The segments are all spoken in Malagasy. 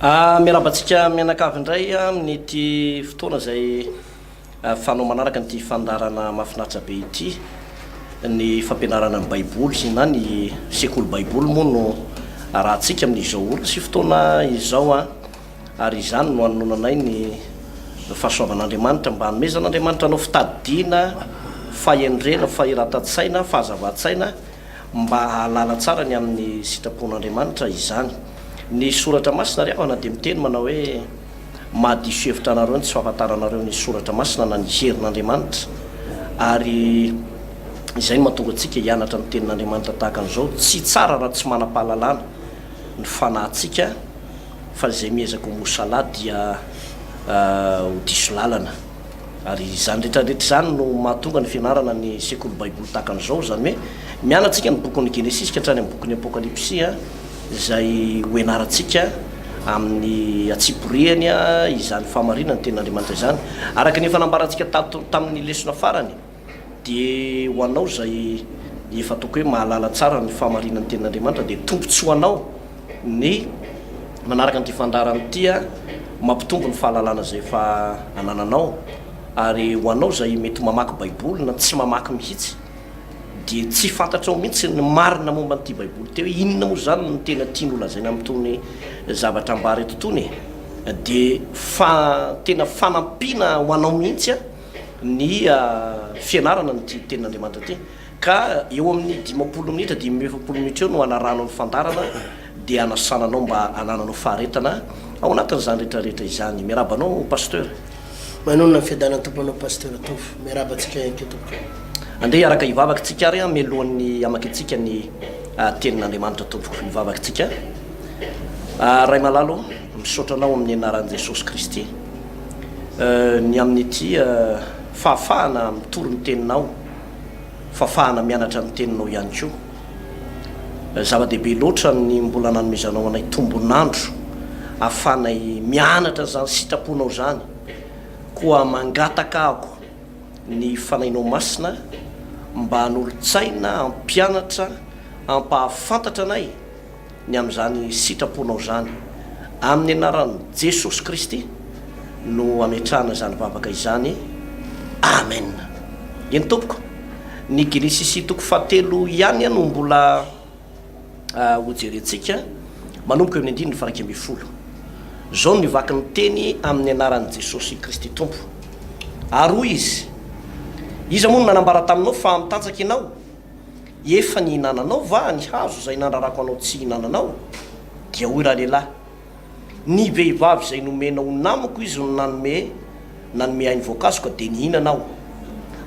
Miarahaba antsika mianakavy indray amin'ity fotoana izay fanao manaraka an'ity fandaharana mahafinaritra be ity. Ny fampianarana ny Baiboly na ny sekoly Baiboly moa no arahantsika amin'izao ora sy fotoana izao. Ary izany no anononanay ny fahasoavan'Andriamanitra mba hanomezan'Andriamanitra anao fitadidiana, fahendrena, fahiratan-tsaina, fahazavan-tsaina mba hahalala tsara ny amin'ny sitrapon'Andriamanitra izany. Ny Soratra Masina ry havana dia miteny manao hoe, Mahadiso hevitra anareo ny tsy fahafantaranareo ny Soratra Masina na ny herin'Andriamanitra. Ary izay no mahatonga antsika hianatra ny Tenin'Andriamanitra tahaka an'izao. Tsy tsara raha tsy manam-pahalalana ny fanahintsika fa izay miezaka ho mosala dia ho diso lalana. Ary izany rehetra rehetra izany no mahatonga ny fianarana ny sekoly baiboly tahaka an'izao, izany hoe mianatsika ny bokin'ny Genesisy ka hatrany amin'ny bokin'ny Apokalypsy, izay ho ianarantsika amin'ny antsipiriany izany fahamarinan'ny tenin'Andriamanitra izany. Araka ny efa nambarantsika tato tamin'ny lesona farany, dia ho anao izay efa ataoko hoe mahalala tsara ny fahamarinan'ny tenin'Andriamanitra dia tombontsoa anao ny manaraka an'ity fandaharana ity mampitombo ny fahalalana izay efa anananao ary ho anao izay mety mamaky baiboly na tsy mamaky mihitsy dia tsy fantatrao mihitsy ny marina momba an'ity baiboly ity hoe inona moa izany no tena tiany holazaina amin'itony zavatra ambara eto itony e dia fa tena fanampiana ho anao mihitsy ny fianarana an'ity tenin'Andriamanitra ity. Ka eo amin'ny 50 minitra, 45 minitra eo no hanarahanao ny fandaharana dia hanasana anao mba hanananao faharetana ao anatin'izany rehetra rehetra izany. Miarahaba anao Pasteur. Manonona ny fiadanan'ny Tompo anao Pasteur Tovo. Miarahaba antsika ihany koa tompoko. Andeha hiaraka hivavaka tsika ary mialohan'ny hamakiantsika ny tenin'Andriamanitra tompoko. Hivavaka tsika. Ray malala ô, misaotra anao amin'ny anaran'i Jesosy Kristy ny amin'ity fahafahana mitory ny teninao. fafahana mianatra ny teninao ihany koa. Zava-dehibe loatra ny mbola nanomezanao anay tombon'andro ahafahanay mianatra izany sitraponao izany. Koa mangataka aho ny Fanahinao Masina mba hanolo-tsaina, hampianatra, hampahafantatra anay ny amin'izany sitraponao izany. Amin'ny anaran'i Jesosy Kristy no ametrahana izany vavaka izany. Amen. Eny tompoko, ny Genesisy toko fahatelo ihany no mbola hojerentsika, manomboka eo amin'ny andininy faha 11. Izao no mivaky ny teny amin'ny anaran'i Jesosy Kristy Tompo. Ary hoy Izy, Iza moa no nanambara taminao fa mitanjaka ianao? Efa nihinananao va ny hazo izay nandrarako anao tsy hihinananao? Dia hoy ralehilahy, Ny vehivavy izay nomenao ho namako izy no nanome nanome ahy ny voankazo ka dia nihinana aho.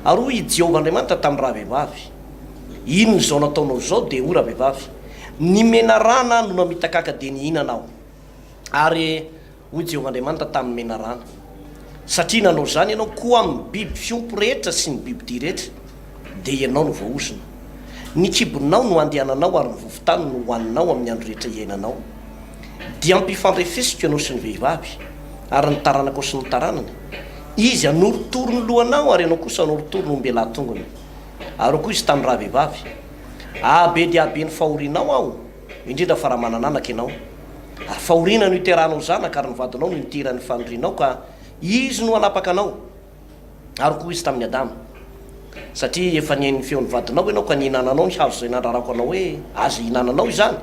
Ary hoy i Jehovah Andriamanitra tamin'ny ravehivavy, Inona izao nataonao izao? Dia hoy ravehivavy, Ny menarana no namitaka ahy ka dia nihinana aho. Ary Hoy Jehovah Andriamanitra tamin'ny menarana, Satria nanao izany ianao, koa amin'ny biby fiompy rehetra sy ny bibidia rehetra, dia ianao no voaozona. Ny kibonao no handehananao ary ny vovon-tany no hohaninao amin'ny andro rehetra iainanao. Dia hampifandrefesiko ianao sy ny vehivavy, ary ny taranakao sy ny taranany. Izy hanorotoro ny lohanao ary ianao kosa hanorotoro ny ombelahy tongony. Ary hoy koa izy tamin'ny ravehivavy, Hahabe dia hahabe ny fahorianao aho, indrindra fa raha manan'anaka ianao. Ary fahoriana no hiterahanao zanaka, ary ny vadinao no hiteran'ny fanirianao, ka izy no hanapaka anao. Ary hoy koa izy tamin'i Adama, Satria efa nihaino ny feon'ny vadinao ianao ka nihinananao ny hazo izay nandrarako anao hoe, Aza ihinananao izany,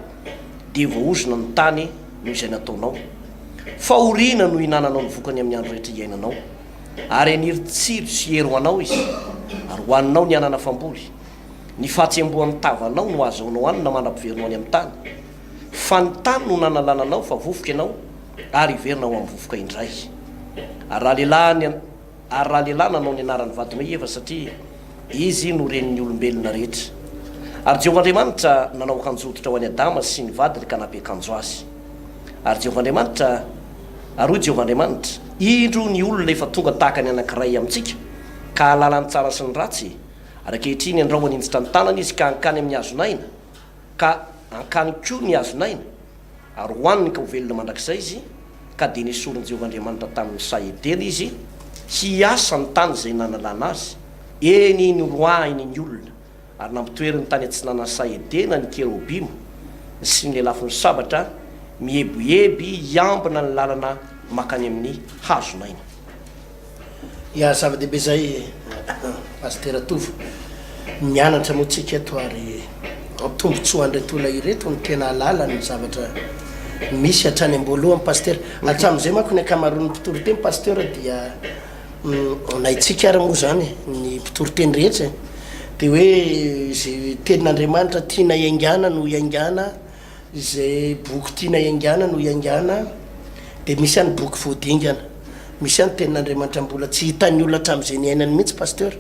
dia voaozona ny tany noho izay nataonao. Fahoriana no hihinananao ny vokany amin'ny andro rehetra iainanao. Ary haniry tsilo sy hery ho anao izy, ary hohaninao ny anana famboly. Ny fahatsembohan'ny tavanao no hahazoanao hanina mandra-piverinao any amin'ny tany. Fa ny tany no nanalana anao fa vovoka ianao ary hiverina ho amin'ny vovoka indray. Ary raha lehilahy ny ary raha lehilahy nanao ny anaran'ny vadiny hoe Eva satria izy no renin'ny olombelona rehetra. Ary Jehovah Andriamanitra nanao akanjo hoditra ho an'i Adama sy ny vadiny ka nampiakanjo azy. Ary Jehovah Andriamanitra ary hoy Jehovah Andriamanitra, Indro ny olona efa tonga tahaka ny anankiray amintsika ka hahalala ny tsara sy ny ratsy, ary ankehitriny andrao haninjitra ny tanany izy ka hankany amin'ny hazon'aina, Ka hankany koa ny hazon'aina, ary hohaniny ka ho velona mandrakizay izy, ka dia nesorin'i Jehovah Andriamanitra tamin'ny saha Edena izy, hiasa ny tany izay nanalana azy, eny, noroahiny ny olona, ary nampitoeriny tany atsinanan'ny saha Edena ny kerobima sy ny lelafon'ny sabatra. Mieboebo hiambina ny lalana makany amin'ny hazon'aina. Ya, zava-dehibe izay Pasitera Tovo. Mianatra moa tsika eto ary tombotsoa an'ireto olona ireto no tena hahalala ny zavatra misy hatrany am-boalohany Pasitera. Hatramin'izay manko ny ankamaroan'ny mpitory teny Pasitera dia na itsika ary moa izany ny mpitory teny rehetra e, dia hoe izay tenin'Andriamanitra tiana hiaingàna no hiaingàna, Izay boky tiana hiaingàna no hiaingàna, dia misy ihany boky voadingana, misy ihany tenin'Andriamanitra mbola tsy hitan'ny olona hatramin'izay niainany mihitsy Pasteur,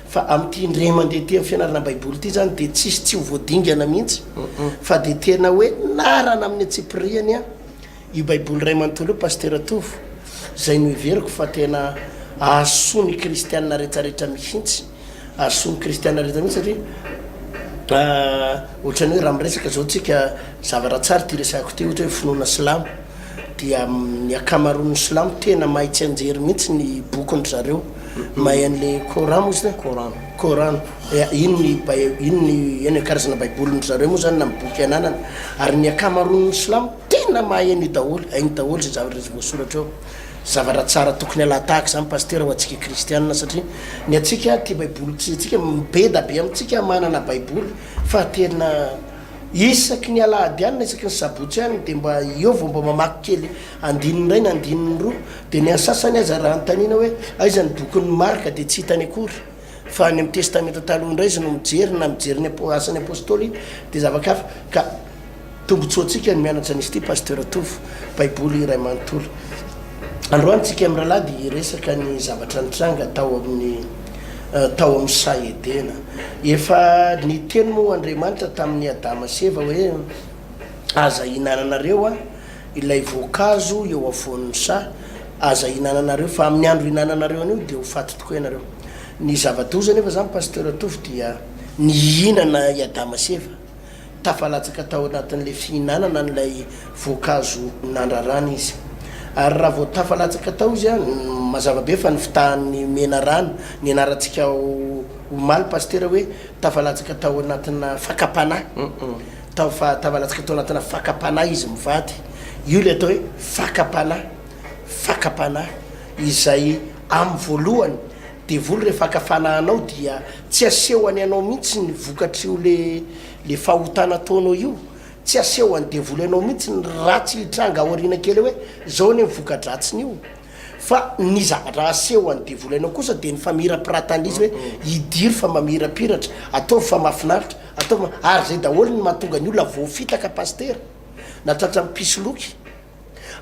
fa amin'ity indray mandeha ity amin'ny fianarana baiboly ity izany dia tsisy tsy ho voadingana mihitsy fa dia tena hoe narana amin'ny antsipiriany an io baiboly iray manontolo io Pasteur Tovo, izay noheveriko fa tena hahasoa ny kristianina retraretra mihitsy. Hahasoa ny kristiana rehetra mihitsy satria ohatran'ny hoe raha miresaka zao tsika zavatra tsara ity resahako ity ohatra hoe finoana silamo dia ny ankamaroan'ny silamo tena mahay tsianjery mihitsy ny bokin-dry zareo mahay an'le coran moa izy Coran. Coran iny ny bai- iny ny eny karazana baibolin-dry zareo moa zany na ny boky ananana ary ny ankamaroan'ny silamo tena mahay an'io daholo hainy daholo izay zavatra izay voasoratra eo. Zavatra tsara tokony alahatahaka izany Pasitera ho antsika kristianina satria ny antsika tia baiboly tsy antsika be da be amintsika manana baiboly fa tena isaky ny alahady any na isaky ny sabotsy any dia mba eo vao mba mamaky kely andininy iray na andininy roa dia ny an'ny sasany aza raha anontaniana hoe aiza ny bokin'ny Marka dia tsy hitany akory fa any amin'ny testamenta taloha indray izy no mijery na mijery ny asan'ny apostoly dia zava-kafa ka Tombotsoantsika ny mianatra an'izy ity Pasteur Tovo, Baiboly iray manontolo. Androany tsika mirahalahy dia hiresaka ny zavatra nitranga tao amin'ny tao amin'ny saha Edena. Efa niteny moa Andriamanitra tamin'i Adama sy Eva hoe aza ihinananareo ilay voankazo eo afovoan'ny saha, aza ihinananareo fa amin'ny andro ihinananareo an'io dia ho faty tokoa ianareo. Ny zava-doza anefa izany Pasteur Tovo dia nihinana i Adama sy Eva. Tafalatsaka tao anatin'ilay fihinanana an'ilay voankazo nandrarana izy. Ary raha vao tafalatsaka tao izy, mazava be fa nifitahan'ny menarana, nianarantsika omaly Pasitera hoe tafalatsaka tao anatina fakam-panahy, tafalatsaka tao anatina fakam-panahy izy mivady. Io ilay atao hoe fakam-panahy, fakam-panahy izay amin'ny voalohany Devoly rehefa haka fanahy anao dia tsy asehony anao mihitsy ny vokatr'io le le fahotana ataonao io, tsy asehon'ny devoly anao mihitsy ny ratsy hitranga aoriana kely eo hoe zao anie ny voka-dratsin'io, fa ny zavatra asehon'ny devoly anao kosa dia ny famirapiratan'izy hoe idiro fa mamirapiratra, ataovy fa mahafinaritra, ataovy ma, ary zay daholo ny mahatonga ny olona voafitaka pasitera na tratran'ny mpisoloky.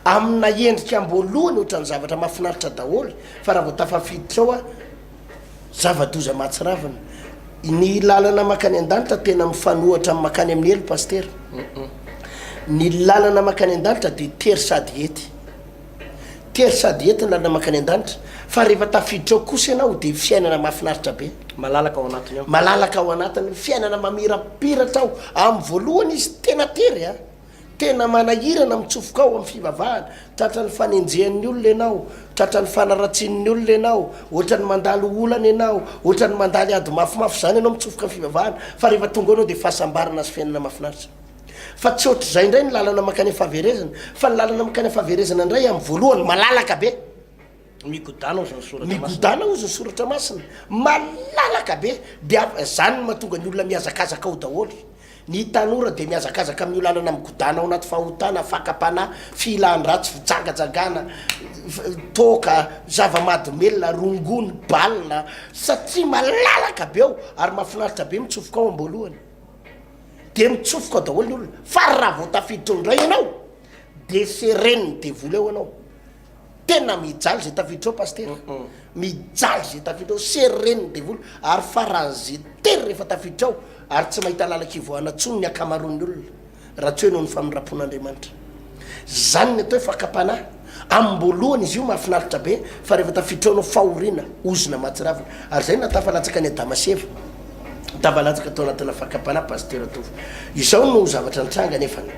Amina endrika am-boalohany ohatran'ny zavatra mahafinaritra daholo fa raha vao tafafiditra ao zava-doza mahatsiravina. Ny lalana mankany an-danitra tena mifanohatra amin'ny mankany amin'ny helo Pasitera. Ny lalana mankany an-danitra dia tery sady hety. Tery sady hety ny lalana mankany an-danitra fa rehefa tafiditra ao kosa ianao dia fiainana mahafinaritra be. Malalaka ao anatiny ao. Malalaka ao anatiny, fiainana mamirapiratra ao. Amin'ny voalohany izy tena tery a. Tena manahirana mitsofoka ao amin'ny fivavahana, tratran'ny fanenjehan'ny olona ianao, tratran'ny fanaratsian'ny olona ianao, ohatran'ny mandalo olana ianao, ohatran'ny mandalo ady mafimafy izany ianao mitsofoka amin'ny fivavahana, fa rehefa tonga ao ianao dia fahasambarana sy fiainana mahafinaritra. Fa tsy ohatr'izay indray ny lalana mankany amin'ny fahaverezana, fa ny lalana mankany amin'ny fahaverezana indray amin'ny voalohany malalaka be. Migodàna hozy ny soratra masina. Migodàna hozy ny soratra masina. Malalaka be. Dia izany no mahatonga ny olona mihazakazaka ao daholo. Ny tanora dia mihazakazaka amin'io lalana migodàna ao anaty fahotana, fakam-panahy, fihilan-dratsy, fijangajangana, toaka, zava-mahadomelina, rongony, bal, satria malalaka be ao ary mahafinaritra be mitsofoka ao am-boalohany. Dia mitsofoka ao daholo ny olona. Fa raha vao tafiditra ao indray ianao, dia seren'ny devoly ao ianao. Tena mijaly zay tafiditra ao pasitera, mijaly zay tafiditra ao, seren'ny devoly ary faran'ze tery rehefa tafiditra ao ary tsy mahita lalan-kivoahana tsony ny ankamaroan'ny olona raha tsy hoe noho ny famindram-pon'Andriamanitra. Zany ny atao hoe fakam-panahy. Amim-boalohany izy io mahafinaritra be fa rehefa tafiditra ao ianao fahoriana, ozona mahatsiravina. Ary zay no nahatafalatsaka an'i Adama sy Eva. Tafalatsaka tao anatina fakam-panahy pasitera Tovo. Izao no zavatra nitranga anefany.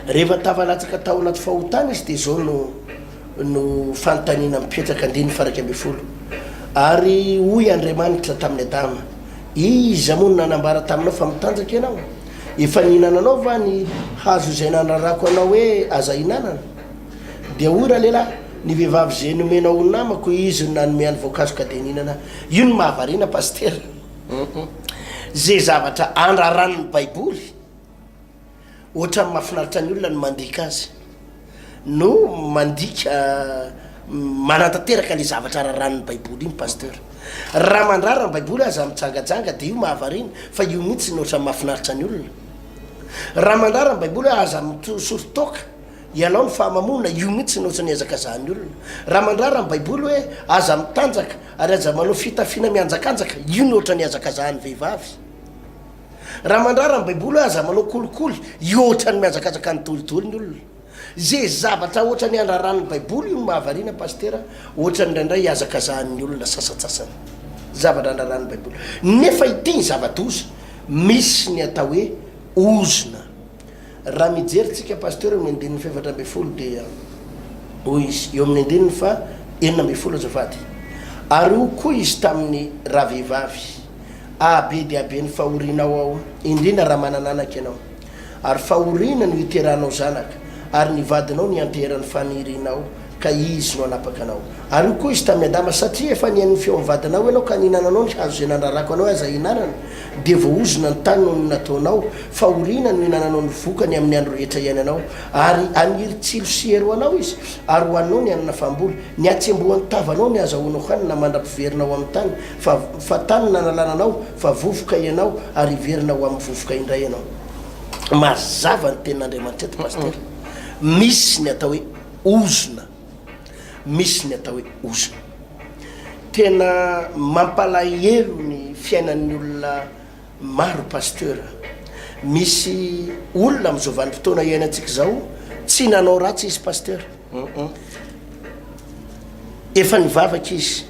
Rehefa tafalatsaka tao anaty fahotana izy dia izao no no fanontaniana mipetraka, andininy faha 11, Ary hoy Andriamanitra tamin'i Adama, Iza moa no nanambara taminao fa mitanjaka ianao? Efa nihinananao va ny hazo izay nandrarako anao hoe aza ihinanana? Dia hoy ralehilahy, Ny vehivavy izay nomenao ho namako, izy no nanome ahy ny voankazo ka dia nihinana aho. Io no mahavariana Pasitera. Izay zavatra andraran'ny Baiboly, ohatran'ny mahafinaritra ny olona ny mandika azy. No mandika, manatanteraka ilay zavatra raràn'ny Baiboly iny Pasteur. Raha mandrara ny Baiboly aza mijangajanga dia io mahavariana fa io mihitsy no ohatran'ny mahafinaritra ny olona. Raha mandrara ny Baiboly hoe aza misotro toaka, ialao ny fahamamoana, io mihitsy no ohatran'ny ihazakazahan'ny olona. Raha mandrara ny Baiboly hoe aza mitanjaka ary aza manao fitafiana mihanjakanjaka, io no ohatran'ny ihazakazahan'ny vehivavy. Raha mandrara ny baiboly hoe aza manao kolikoly, io ohatran'ny mihazakazaka ny dolidoly ny olona. Ze zavatra ohatran'ny andraran'ny baiboly io no mahavariana pasitera, ohatran'ny indraindray ihazakazahan'ny olona sasantsasany. Zavatra andraran'ny baiboly. Nefa ity ny zava-doza, misy ny atao hoe ozona. Raha mijery tsika pasteur amin'ny andininy faha 14 dia hoy izy, eo amin'ny andininy faha 16 azafady, ary hoy koa izy tamin'ny ravehivavy, Ah, be dia be ny fahorianao aho, indrindra raha manana anaka ianao. Ary fahoriana no hiterahanao zanaka, ary ny vadinao no hianteheran'ny fanirianao, ka izy no hanapaka anao. Ary hoy koa izy tamin'i Adama, Satria efa nihaino ny feon'ny vadinao ianao ka nihinananao ny hazo izay nandrarako anao aza hihinanana, dia voaozona ny tany noho ny nataonao, fahoriana no hihinananao ny vokany amin'ny andro rehetra iainanao. Ary haniry tsilo sy hery ho anao izy, ary ho anao ny hanina famboly. Ny hatsembohan'ny tavanao ny hazahoanao hanina mandra-piverina ho amin'ny tany, Fa, fa tany nanalana anao, fa vovoka ianao, ary hiverina ho amin'ny vovoka indray ianao. Mazava ny tenin'Andriamanitra eto, Pasitera. Misy ny atao hoe ozona. Misy ny atao hoe ozona. Tena mampalahelo ny fiainan'ny olona maro, Pasteur. Misy olona amin'izao vanim-potoana iainantsika izao, tsy nanao ratsy izy, Pasteur. Efa nivavaka izy.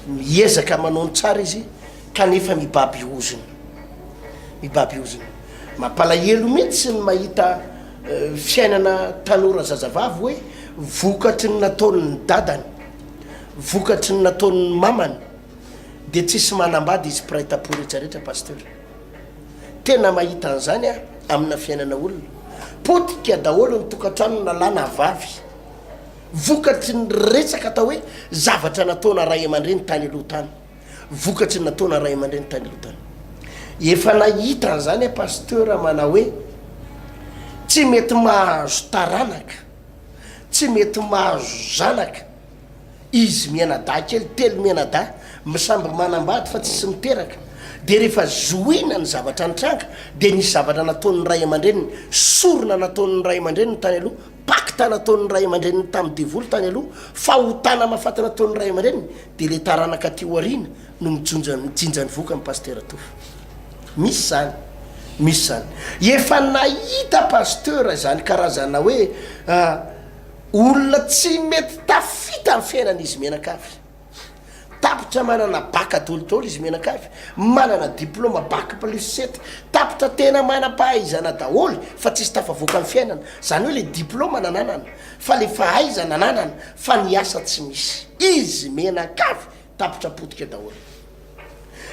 Miezaka manao ny tsara izy kanefa mibaby ozona. Mibaby ozona. Mampalahelo mihitsy ny mahita fiainana tanora zazavavy hoe vokatry ny nataon'ny dadany, vokatry ny nataon'ny mamany dia tsisy manambady izy mpiray tampo rehetra rehetra Pasteur. Tena mahita an'izany aho amina fiainana olona. Potika daholo ny tokantrano na lahy na vavy. Vokatry ny resaka atao hoe zavatra nataona ray aman-dreny tany aloha tany. Vokatry ny nataona ray aman-dreny tany aloha tany. Efa nahita an'izany aho Pasteur manao hoe tsy mety mahazo taranaka, tsy mety mahazo zanaka izy mianadahy kely, telo mianadahy, samby manambady fa tsisy miteraka. Dia rehefa zohina ny zavatra nitranga dia nisy zavatra nataon'ny ray aman-dreniny, sorona nataon'ny ray aman-dreniny tany aloha, Pacte nataon'ny ray aman-dreniny tamin'ny devoly tany aloha, fahotana mahafaty nataon'ny ray aman-dreniny, dia ilay taranaka aty aoriana no mijonja mijinja ny vokany Pasteur Tofa. Misy izany, misy izany. Efa nahita Pasteur izany karazana hoe olona tsy mety tafita ny fiainan'izy mianakavy. Tapitra manana bac dolidoly izy mianakavy, manana diploma bac plus sept, tapitra tena manam-pahaizana daholo fa tsisy tafavoaka ny fiainana, zany hoe le diploma nananana fa le fahaizana ananana fa ny asa tsy misy, izy mianakavy tapitra potika daholo.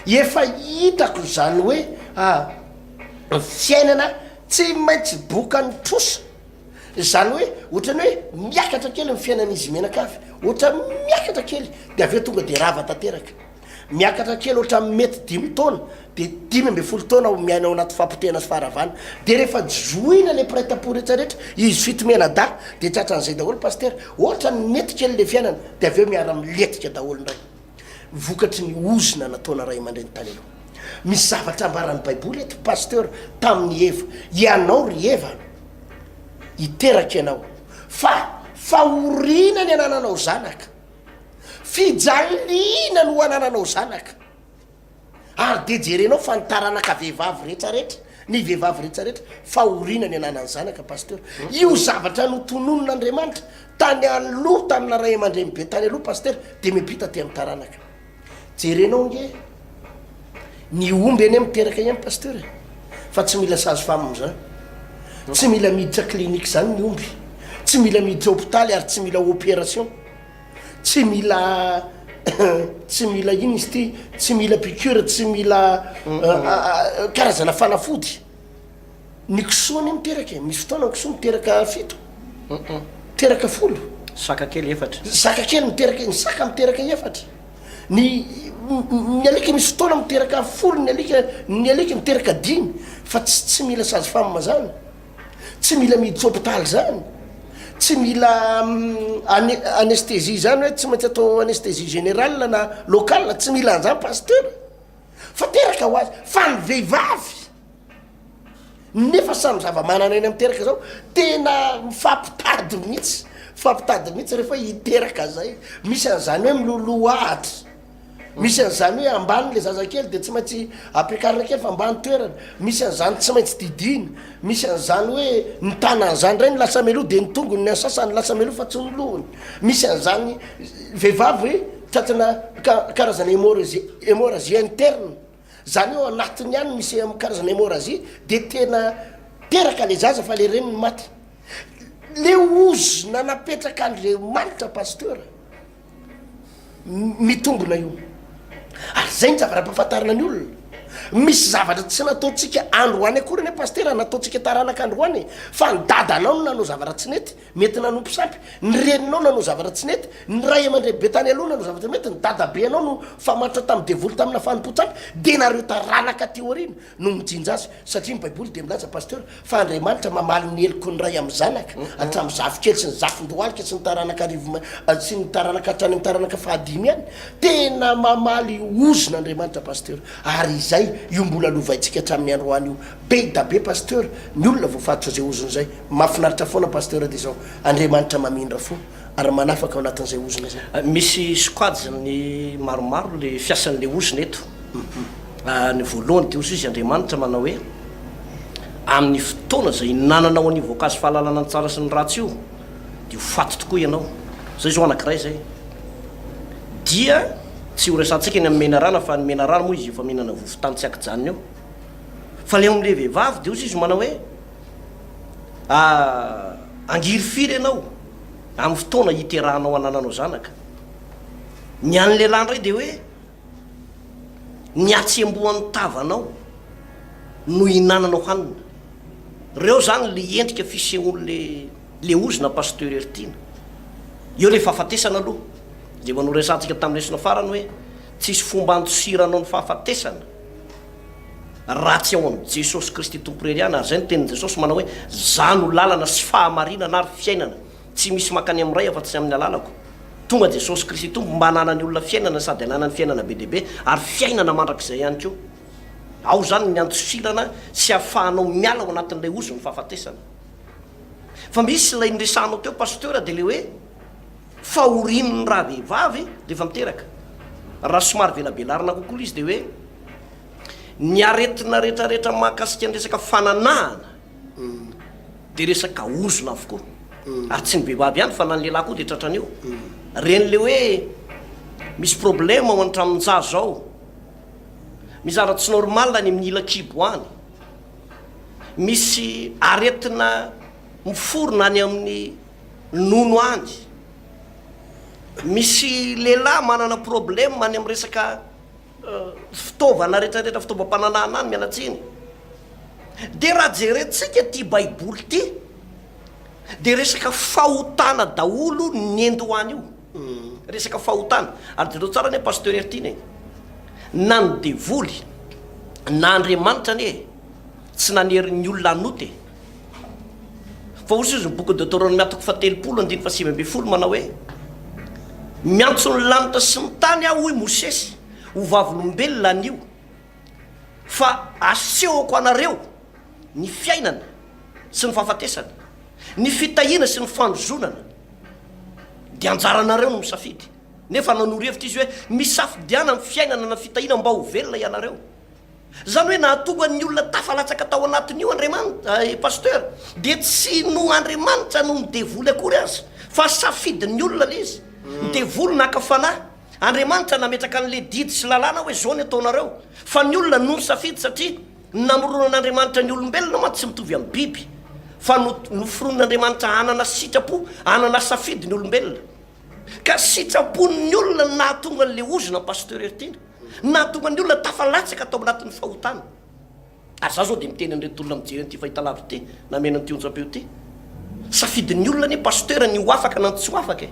Efa hitako zany hoe fiainana tsy maintsy bokan'ny trosa. Izany hoe ohatran'ny hoe miakatra kely ny fiainan'izy mianakavy, ohatran'ny miakatra kely dia avy eo tonga dia rava tanteraka. Miakatra kely ohatran'ny mety dimy taona dia 15 taona miaina ao anaty fahapotehana sy faharavana. Dia rehefa zohina ilay mpiray tampo rehetra rehetra, izy fito mianadahy dia tratran'izay daholo Pasitera. Ohatran'ny mety kely ilay fiainana dia avy eo miara-milentika daholo indray. Vokatry ny ozona nataona ray aman-dreny tany aloha. Misy zavatra ambaran'ny Baiboly eto Pasteur tamin'i Eva, ianao ry Eva hiteraka ianao fa fahoriana ny anananao zanaka, fijaliana no anananao zanaka. Ary dia jerenao fa ny taranaka vehivavy rehetra rehetra, ny vehivavy rehetra rehetra, fahoriana ny ananan'ny zanaka Pasteur. Io zavatra notononin'Andriamanitra tany aloha tamina ray aman-dreny be tany aloha Pasteur dia miampita aty amin'ny taranaka. Jerenao ange ny omby anie miteraka ihany Pasteur e, fa tsy mila sage femme zany, tsy mila miditra clinique zany ny omby, tsy mila miditra hopitaly ary tsy mila opération. Tsy mila tsy mila inona izy ity, tsy mila piqûre, tsy mila karazana fanafody. Ny kisoa anie miteraka e, misy fotoana ny kisoa miteraka fito, miteraka folo. Saka kely efatra. Saka kely miteraka, ny saka miteraka efatra. Ny ny alika misy fotoana miteraka folo ny alika, ny alika miteraka dimy, fa tsy tsy mila sage femme zany, tsy mila miditra hôpitaly zany, tsy mila ane- anesthésie zany hoe tsy maintsy atao anesthésie générale na locale, tsy mila an'zany pasteur, fa teraka ho azy, fa ny vehivavy. Nefa samy zava-manan'aina miteraka zao, tena mifampitady mihitsy, mifampitady mihitsy rehefa hiteraka zay. Misy an'izany hoe miloloha ahitra, misy an'izany hoe ambany le zazakely de tsy maintsy ampiakarina kely fa ambany toerana, misy an'izany tsy maintsy didiana, misy an'izany hoe ny tanan'izany indray no lasa mialoha de ny tongony ny an'ny sasany lasa mialoha fa tsy ny lohany, misy an'izany vehivavy hoe tratrana karazana hémorragie hémorragie interne. Zany hoe ao anatiny ihany misy karazana hémorragie de tena teraka le zaza fa le reniny maty. Le ozona napetraka Andriamanitra Pasteur mitombona io. Ary zay ny zavatra ampahafantarina ny olona. Misy zavatra tsy nataontsika androany akory anie Pasteur nataontsika taranaka androany e. Fa ny dadanao no nanao zavatra tsy nety. Mety nanompo sampy, ny reninao nanao zavatra tsy nety, ny ray aman-dreny be tany aloha nanao zavatra mety, ny dadabenao no nifamatotra tamin'ny devoly tamina fanompoan-tsampy, dia nareo taranaka aty aoriana no mijinja azy, satria ny baiboly dia milaza Pasteur fa Andriamanitra mamaly ny heloky ny ray amin'ny zanaka, hatramin'ny zafikely sy ny zafindohalika sy ny taranaka arivo sy ny taranaka hatrany amin'ny taranaka fahadimy ihany, tena mamaly ozona Andriamanitra Pasteur, ary izay io mbola lovaintsika hatramin'ny androany io, be da be Pasteur ny olona voafatotra izay ozona izay. Mahafinaritra foana Pasteur dia izao, Andriamanitra mamindra fo ary manafaka ao anatin'izay ozona izay. Misy sokajiny maromaro le fiasan'le ozona eto. Ny voalohany dia ozy izy Andriamanitra manao hoe amin'ny fotoana izay hinananao an'io voankazo fahalalana ny tsara sy ny ratsy io dia ho faty tokoa ianao. Izay izao anankiray izay. Dia tsy ho resahantsika ny amin'ny menarana fa ny menarana moa izy efa mihinana vovo-tany tsy ankijanona eo. Fa le eo amin'le vehivavy dia ozy izy manao hoe Angirifiry ianao amin'ny fotoana hiterahanao hanananao zanaka. Ny an'ny lehilahy indray dia hoe ny hatsembohan'ny tavanao no hinananao hanina. Ireo izany le endrika fisehoan'le le ozona Pasteur Heritiana. Eo le fahafatesana aloha, izay efa noresahantsika tamin'ny lesona farany hoe tsisy fomba handosiranao ny fahafatesana. raha tsy ao amin'i Jesosy Kristy Tompo irery ihany, ary izay no tenin'i Jesosy manao hoe, Izaho no lalana sy fahamarinana ary fiainana, tsy misy mankany amin'ny Ray afa-tsy amin'ny alalako. Tonga Jesosy Kristy Tompo mba hananan'ny olona fiainana sady hananany fiainana be dia be ary fiainana mandrakizay ihany koa. Ao izany ny andosirana sy ahafahanao miala ao anatin'ilay ozon'ny fahafatesana. Fa misy ilay niresahanao teo Pasteur dia ilay hoe fahorian'ny rahavehivavy rehefa miteraka. Raha somary velabelarina kokoa ilay izy dia hoe Ny aretina rehetrarehetra mahakasika ny resaka fananahana dia resaka ozona avokoa. Ary tsy ny vehivavy ihany fa na ny lehilahy koa dia tratran'io. Ireny le hoe misy problème ao an-tranon-jaza ao, misy zavatra tsy normal any amin'ny ila kibo any, misy aretina miforona any amin'ny nono any, misy lehilahy manana problème any amin'ny resaka fitaovana rehetra rehetra fitaovam-pananahana any, miala tsiny. Dia raha jerentsika ity baiboly ity dia resaka fahotana daholo ny nendohany io. Resaka fahotana. Ary jereo tsara anie Pasteur Heritiana e. Na ny devoly na Andriamanitra anie tsy nanery ny olona hanota e. Fa hoy izy ny boky Deoteronomia toko fahatelopolo andininy fahasivy ambin'ny folo manao hoe, Miantso ny lanitra sy ny tany aho, hoy Mosesy, ho vavolombelona anio, fa asehoko anareo ny fiainana sy ny fahafatesana, ny fitahiana sy ny fanozonana, dia anjaranareo no misafidy. Nefa nanoro hevitra izy hoe, Misafidiana ny fiainana na fitahiana mba ho velona ianareo. Zany hoe nahatonga ny olona tafalatsaka tao anatin'io Andriamanitra, eh Pasteur, dia tsy noho Andriamanitra noho ny devoly akory aza, fa safidin'ny olona le izy. Ny devoly naka fanahy, Andriamanitra nametraka an'le didy sy lalàna hoe zao ny ataonareo, fa ny olona no nisafidy satria ny namoronan'Andriamanitra ny olombelona mantsy tsy mitovy amin'ny biby, fa noforonin'Andriamanitra hanana sitrapo, hanana safidy ny olombelona. Ka sitrapon'ny olona no nahatonga an'le ozona Pasteur Heritiana. Nahatonga ny olona tafalatsaka tao anatin'ny fahotana. Ary za zao dia miteny an'ireto olona mijery an'ity fahitalavitra ity na mihaino an'ity onjampeo ity, safidin'ny olona anie Pasteur ny ho afaka na ny tsy ho afaka e!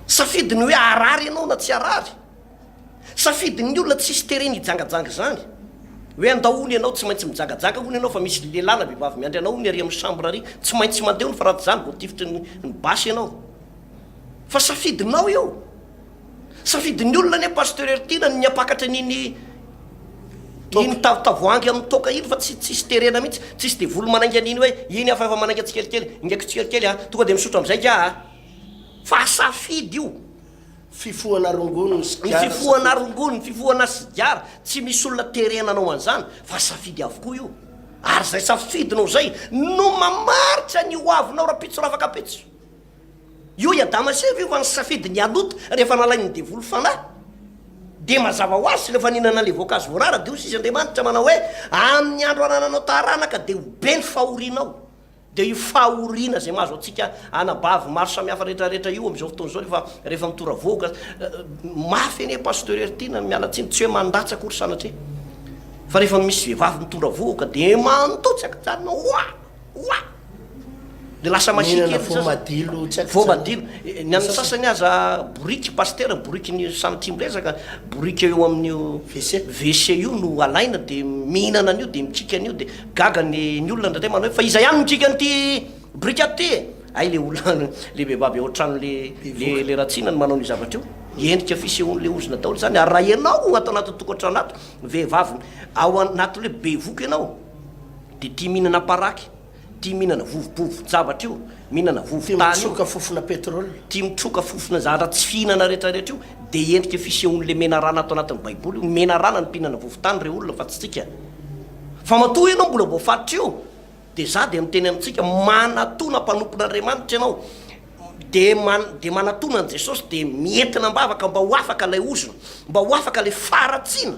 Safidiny hoe harary ianao na tsy harary. Safidin'ny olona tsisy terena hijangajanga izany. Hoe andao hono ianao tsy maintsy mijangajanga hono ianao fa misy lehilahy na vehivavy miandry anao hono ery amin'ny chambre ary tsy maintsy mandeha hono fa raha tsy izany voatifitry ny basy ianao. Fa safidinao io. Safidin'ny olona anie Pasteur Heritiana ny hampakatra an'iny iny tavoahangy amin'ny toaka iny fa tsy tsisy terena mihitsy, tsisy devoly manainga an'iny hoe iny aho fa efa manainga tsikelikely, ingaiko tsikelikely a, tonga dia misotro amin'izay kah a. Fa safidy io. Fifohana rongony ny sigara. Ny fifohana rongony, ny fifohana sigara, tsy misy olona terena hanao an'izany fa safidy avokoa io. Ary izay safidinao izay no mamaritra ny ho avinao rahampitso rafakampitso. Io i Adama sy Eva io fa nisafidy ny hanota rehefa nalain'ny devoly fanahy. Dia mazava ho azy rehefa nihinana an'ilay voankazo voarara dia hoy izy Andriamanitra manao hoe amin'ny andro hanananao taranaka dia ho be ny fahorianao. Dia io fahoriana izay mahazo antsika anabavy maro samihafa rehetra rehetra io amin'izao fotoana izao rehefa rehefa mitora-vohoka mafy anie Pasteur Heritiana miala tsiny tsy hoe mandatsa akory sanatria fa rehefa misy vehivavy mitondra vohoka dia mandoa tsy ankijanona oa! Oa! Dia lasa masiaka Mihinana ery ny sasany. voamadilo tsy ankijanona. Voamadilo. Ny an'ny sasany aza boriky, pasitera, boriky ny samy tia miresaka, boriky eo amin'io WC. WC io no alaina dia mihinana an'io dia mikiky an'io dia gaga ny ny olona indraindray manao hoe fa iza ihany no mikiky an'ity boriky ato ity e? Hay le olona le vehivavy ao an-trano le le le ratsiana no manao an'io zavatra io. Endrika fisehoan'le ozona daholo izany ary raha ianao ato anatin'ny tokantrano ato, vehivavy ao anatin'le bevoka ianao, Dia tia mihinana paraky, tia mihinana vovobovon-javatra io, mihinana Tia vovo-tany io, mitroka fofona pétrole. tia mitroka fofona zavatra tsy fihinana rehetrarehetra io, dia endrika fisehoan'ilay menarana ato anatin'ny baiboly io, menarana ny mpihinana vovo-tany re olona fa tsy tsika. Fa matoa ianao mbola voafaritra io, dia za dia miteny amintsika, manatona mpanompon'Andriamanitra ianao, dia man, dia manatona an'i Jesosy, dia mientina am-bavaka mba ho afaka ilay ozona, mba ho afaka ilay faharatsiana,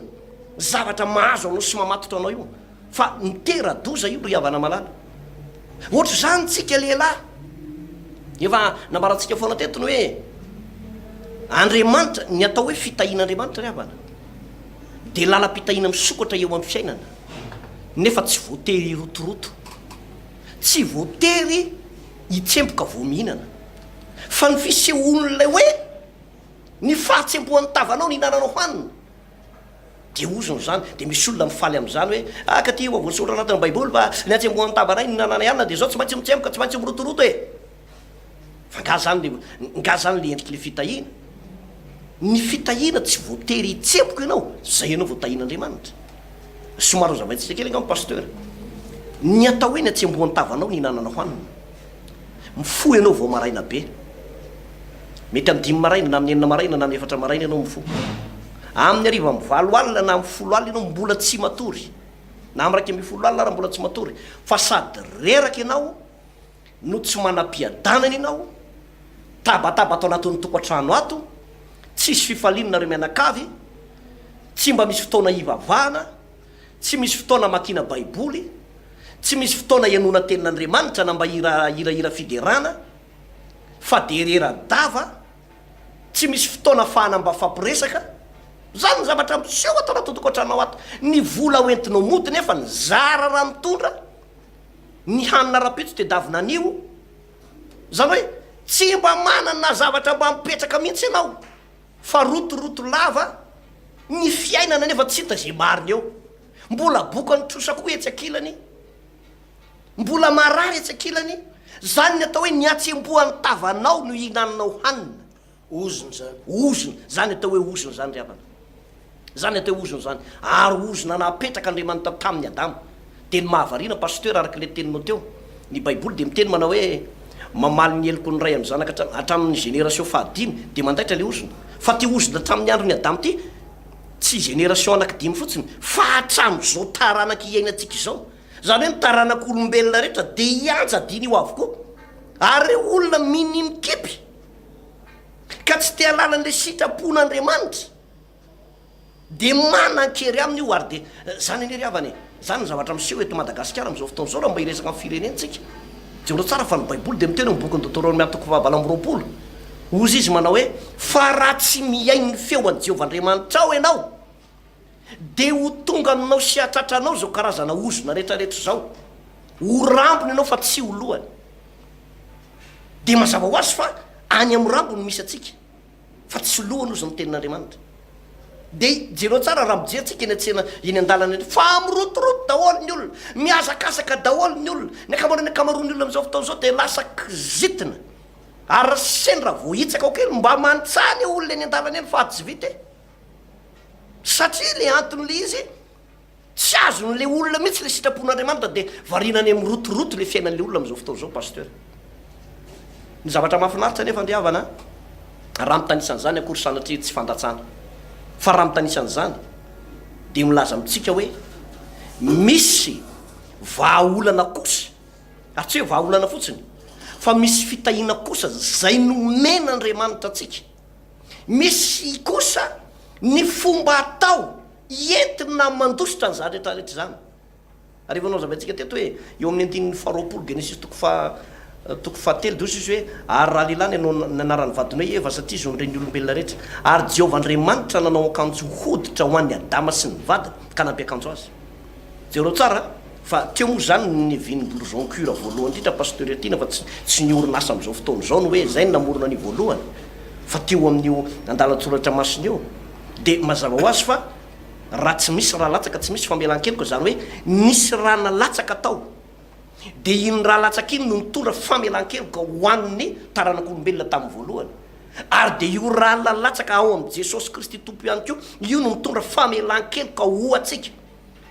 zavatra mahazo anao sy mamatotra anao io. Fa mitera-doza io ry havana malala. Ohatr'izany tsika lehilahy. Efa nambarantsika foana teto ny hoe Andriamanitra, ny atao hoe fitahian'Andriamanitra ry havana dia lalam-pitahiana misokatra eo amin'ny fiainana nefa tsy voatery hirotoroto, tsy voatery hitsemboka vao mihinana. Fa ny fisehoan'ilay hoe ny fahatsembohan'ny tavanao ny hinananao hanina Dia ozona izany, dia misy olona mifaly amin'izany hoe, ah ka ty efa voasoratra anatin'ny baiboly fa ny hatsembohan'ny tavanay no nananay hanina dia izao tsy maintsy mitsemboka, tsy maintsy mirotoroto e! Fa nga zany le, nga zany le endrik'le fitahiana? Ny fitahiana tsy voatery hitsemboka ianao, zay ianao vao tahian'Andriamanitra. Somary hozavaintsika kely angamba Pasteur. Ny atao hoe ny hatsembohan'ny tavanao no hinananao hanina. Mifoha ianao vao maraina be. Mety amin'ny dimy maraina, na amin'ny enina maraina, na amin'ny efatra maraina ianao mifoha. Amin'ny hariva amin'ny valo alina na amin'ny folo alina ianao mbola tsy matory. Na amin'ny 11 alina ary mbola tsy matory. Fa sady reraka ianao no tsy manam-piadanana ianao, tabataba ato anatin'ny tokantrano ato, tsisy fifaliana nareo mianakavy, tsy mba misy fotoana hivavahana, Tsy misy fotoana amakiana Baiboly, tsy misy fotoana henoana Tenin'Andriamanitra na mba hira hirahira fiderana, fa dia rera-dava, tsy misy fotoana afahana mba fampiresaka. Izany ny zavatra miseho ato anaty tokantranonao ato. Ny vola hoentinao mody nefa ny zara raha mitondra, ny hanina rahampitso tedavina anio. Izany hoe tsy mba manana zavatra mba mipetraka mihitsy ianao. Fa rotoroto lava ny fiainana nefa tsy hita izay marina eo. Mbola bokan'ny trosa koa etsy ankilany, mbola marary etsy ankilany. Izany ny atao hoe ny hatsembohan'ny tavanao no ihinananao hanina. Ozona izany. Ozona, izany atao hoe ozona izany ry havana. Izany atao hoe ozona izany. Ary ozona napetraka Andriamanitra tamin'i Adama. Dia ny mahavariana Pasteur araka ilay teninao teo, ny baiboly dia miteny manao hoe mamaly ny heloky ny ray amin'ny zanaka hatramin'ny génération fahadimy dia mandaitra ilay ozona. Fa ity ozona hatramin'ny andron'i Adama ity tsy génération anakidimy fotsiny fa hatramin'izao taranaka iainantsika izao. Izany hoe ny taranak'olombelona rehetra dia hianjadiana io avokoa. Ary ireo olona minia mikipy ka tsy te halala an'ilay sitrapon'Andriamanitra, Dia manan-kery aminy io ary dia zany anie ry havana e! Zany ny zavatra miseho eto Madagasikara amin'izao fotoana izao raha mba hiresaka amin'ny firenena tsika. Jereo tsara fa ny baiboly dia miteny ao amin'ny bokin'ny Deoteronomia toko faha 28, hozy izy manao hoe, fa raha tsy mihaino ny feo an'i Jehovah Andriamanitrao ianao, Dia ho tonga aminao sy hahatratra anao izao karazana ozona rehetrarehetra izao. Ho rambony ianao fa tsy ho lohany. Dia mazava ho azy fa any amin'ny rambony no misy antsika, fa tsy lohany hozy ny tenin'Andriamanitra. Dia jereo tsara raha mijery tsika eny an-tsena, eny an-dalana eny, fa mirotoroto daholo ny olona, mihazakazaka daholo ny olona. Ny ankamaroan'ny ankamaroan'ny olona amin'izao fotoana izao dia lasa kizitina. Ary raha sendra voahitsaka ao kely, mba mantsana io olona eny an-dalana eny fa tsy vita e. Satria le anton'le izy, tsy azon'le olona mihitsy le sitrapon'Andriamanitra dia variana any amin'ny rotoroto le fiainan'le olona amin'izao fotoana izao Pasteur. Ny zavatra mahafinaritra anefa ndry havana a, raha mitanisa an'izany akory sanatria tsy fandatsana, fa raha mitanisa an'izany dia milaza amintsika hoe misy vahaolana kosa, ary tsy hoe vahaolana fotsiny, fa misy fitahiana kosa izay nomen'Andriamanitra antsika. Misy kosa ny fomba atao entina mandositra an'izany rehetra rehetra izany. Ary efa nohazavaintsika teto hoe eo amin'ny andininy faharoapolo Genesisy toko faha toko fahatelo dia hoy izy hoe ary raha lehilahy ny ny anaran'ny vadiny hoe Eva satria izy no renin'ny olombelona rehetra. Ary Jehovah Andriamanitra nanao akanjo hoditra ho an'i Adama sy ny vadiny ka nampiakanjo azy. Jereo tsara fa teo moa izany ny niavian'ny blouson cuir voalohany indrindra Pasteur Tiana fa tsy tsy ny orinasa amin'izao fotoana izao no hoe izay no namorona an'io voalohany fa teo amin'io andalan-tsoratra masina io dia mazava ho azy fa raha tsy misy rà latsaka tsy misy famelan-keloka izany hoe nisy rà nalatsaka tao dia iny rà latsaka iny no nitondra famelan-keloka ho an'ny taranak'olombelona tamin'ny voalohany ary dia io rà nalatsaka ao amin'i Jesosy Kristy Tompo ihany koa io no mitondra famelan-keloka ho antsika.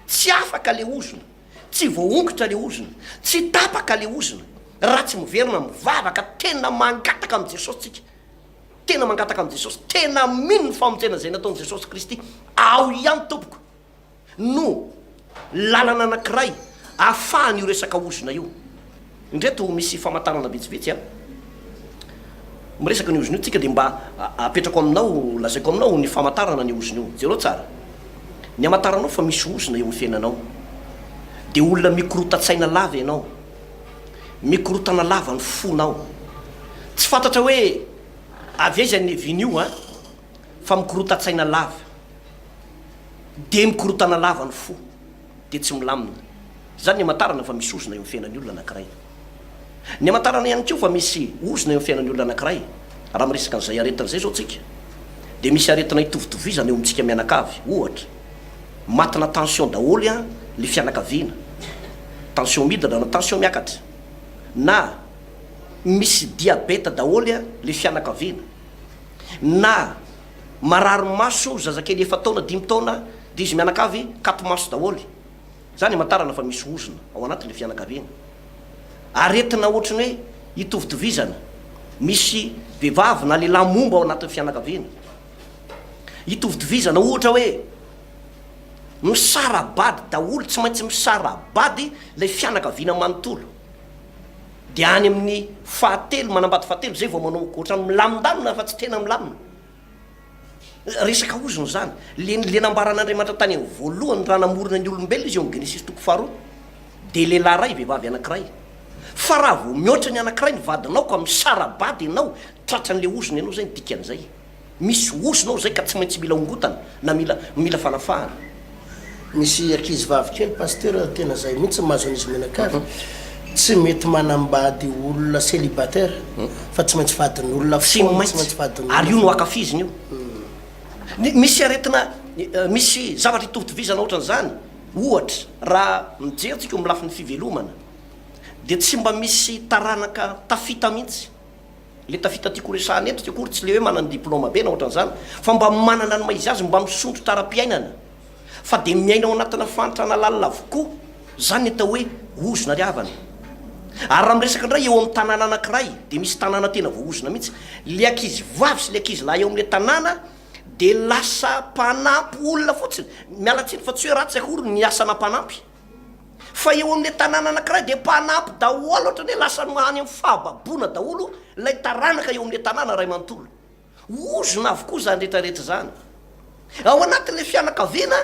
Tsy afaka le ozona, tsy voaongotra le ozona, tsy tapaka le ozona raha tsy miverina mivavaka tena mangataka amin'i Jesosy tsika, tena mangataka amin'i Jesosy, tena mino ny famonjena izay nataon'i Jesosy Kristy, ao ihany tompoko no lalana anankiray ahafahana io resaka ozona io. Indreto misy famantarana vitsivitsy an. Miresaka ny ozona io tsika dia mba apetrako aminao, lazaiko aminao ny famantarana ny ozona io. Jereo tsara. Ny hamantaranao fa misy ozona eo amin'ny fiainanao. Dia olona mikorotan-tsaina lava ianao. Mikorotana lava ny fonao. Tsy fantatra hoe avy aiza ny niavian'io an, fa mikorotan-tsaina lava. Dia mikorotana lava ny fo. Dia tsy milamina. Izany ny hamantarana fa misy ozona eo amin'ny fiainan'ny olona anankiray. Ny hamantarana ihany koa fa misy ozona eo amin'ny fiainan'ny olona anankiray, raha miresaka an'izay aretina izay izao tsika, dia misy aretina itovitovizana eo amintsika mianakavy, ohatra, matina tension daholo an le fianakaviana, tension midina na tension miakatra, na misy diabeta daholo an le fianakaviana, na marary maso zazakely efa-taona dimy taona dia izy mianakavy kato-maso daholo. Izany hamantarana fa misy ozona ao anatin'ilay fianakaviana. Aretina ohatry ny hoe itovitovizana, misy vehivavy na lehilahy momba ao anatin'ny fianakaviana. Itovitovizana ohatra hoe misara-bady daholo, tsy maintsy misara-bady ilay fianakaviana manontolo. Dia any amin'ny fahatelo, manambady fahatelo izay vao manao ohatran'ny milamindamina fa tsy tena milamina. Resaka ozona izany. Le le nambaran'Andriamanitra tany amin'ny voalohany raha namorona ny olombelona izy eo amin'ny Genesisy toko faharoa dia lehilahy iray vehivavy anankiray. Fa raha vao mihoatra ny anankiray ny vadinao ka misara-bady ianao, tratran'le ozona ianao izay ny dikan'izay. Misy ozona ao izay ka tsy maintsy mila ongotana na mila mila fanafahana. Misy ankizy vavy kely Pasteur tena zay mihitsy ny mahazo an'izy mianakavy, tsy mety manambady olona celibataire fa tsy maintsy vadin'olona Tsy foana, tsy maintsy, maintsy vadin'olona ary io no foana. ankafiziny io. Ny misy aretina, misy zavatra itovitovizana ohatran'izany, ohatra raha mijery tsika eo amin'ny lafiny fivelomana dia tsy mba misy taranaka tafita mihitsy. Le tafita tiako horesahana eto tsy akory tsy le hoe manana diploma be na ohatran'izany fa mba manana ny maha izy azy, mba misondrotra ara-piainana fa dia miaina ao anatina fahantrana lalina avokoa, zany ny atao hoe ozona ry havana. Ary raha miresaka indray eo amin'ny tanàna anankiray dia misy tanàna tena voaozona mihitsy, le ankizy vavy sy le ankizy lahy eo amin'le tanàna dia lasa mpanampy olona fotsiny, miala tsiny fa tsy hoe ratsy akory ny asana mpanampy. Fa eo amin'ilay tanàna anankiray dia mpanampy daholo ohatran'ny hoe lasa any amin'ny fahababoana daholo ilay taranaka eo amin'ilay tanàna iray manontolo. Ozona avokoa izany rehetra rehetra izany. Ao anatin'ilay fianakaviana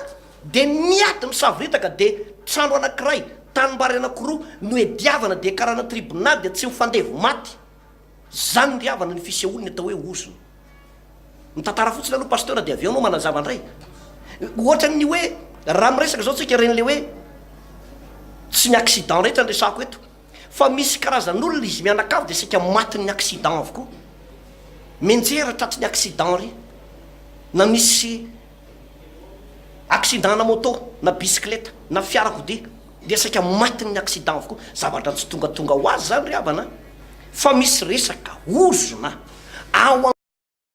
dia miady misavoritaka dia trano anankiray, tanimbary anankiroa no iadiavana dia karana tribonaly dia tsy mifandevo maty. Izany ry havana ny fisehoan'ny atao hoe ozona. Mitantara fotsiny aloha Pasteur dia avy eo anao manazava indray. Ohatran'ny hoe raha miresaka izao tsika ireny le hoe tsy ny accident rehetra no resahako eto fa misy karazan'olona izy mianakavy dia saika matin'ny accident avokoa. Mianjera tratry ny accident ry na misy accident na moto na bisikileta na fiarakodia dia saika matin'ny accident avokoa. Zavatra tsy tongatonga ho azy izany ry havana fa misy resaka ozona ao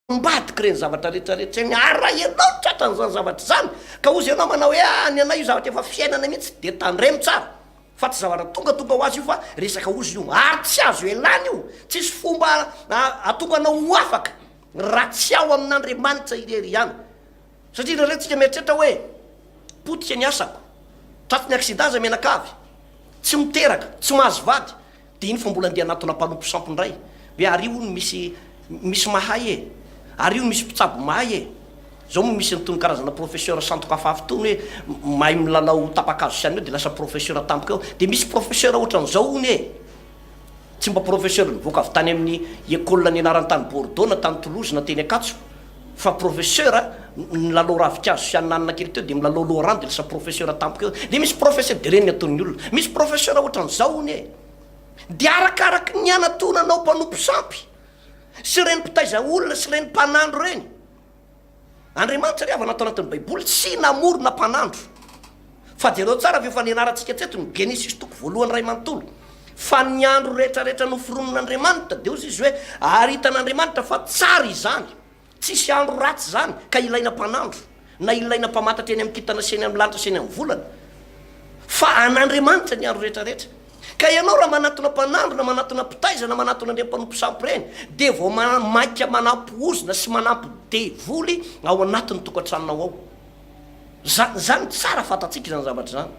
ambadiky ireny zavatra rehetra rehetra ireny ary raha ianao tratran'izany zavatra izany ka hozy ianao manao hoe ah ny anay io zavatra efa fiainana mihitsy dia tandremo tsara fa tsy zavatra tongatonga ho azy io fa resaka ozona io ary tsy azo ialana io, tsisy fomba ahatonga anao ho afaka raha tsy ao amin'Andriamanitra irery ihany satria indraindray tsika mieritreritra hoe potika ny asako, tratry ny accident za mianakavy, tsy miteraka, tsy mahazo vady, Dia iny fa mbola andeha hanatona mpanompo sampy indray hoe ary hono misy misy mahay e! Ary hono misy mpitsabo mahay e! Zao moa misy an'itony karazana professeur sandoka hafahafa itony hoe mahay milalao tapa-kazo sy an'io dia lasa professeur tampoka eo. Dia misy professeur ohatran'izao hono e! Tsy mba professeur nivoaka avy tany amin'ny école nianarany tany Bordeaux na tany Toulouse na teny Ankatso fa professeur nilalao ravinkazo sy ananana kely teo dia milalao loharano dia lasa professeur tampoka eo. Dia misy professeur dia ireny ny ataon'ny olona. Misy professeur ohatran'izao hono e! Dia arakaraky ny anatonanao mpanompo sampy sy ireny mpitaiza olona sy ireny mpanandro ireny. Andriamanitra ry havana ato anatin'ny baiboly tsy namorona mpanandro. Fa jereo tsara fa efa nianarantsika teto ny Genesisy toko voalohany iray manontolo fa ny andro rehetra rehetra noforonin'Andriamanitra dia hozy izy hoe ary hitan'Andriamanitra fa tsara izany. Tsisy andro ratsy izany ka ilaina mpanandro na ilaina mpamantatra eny amin'ny kintana sy eny amin'ny lanitra sy eny amin'ny volana fa an'Andriamanitra ny andro rehetra rehetra. Ka ianao raha manatona mpanandro na manatona mpitaiza na manatona an'ireny mpanompo sampy ireny dia vao mainka manampy ozona sy manampy devoly ao anatin'ny tokantranonao ao. Zany zany tsara fantatsika izany zavatra izany.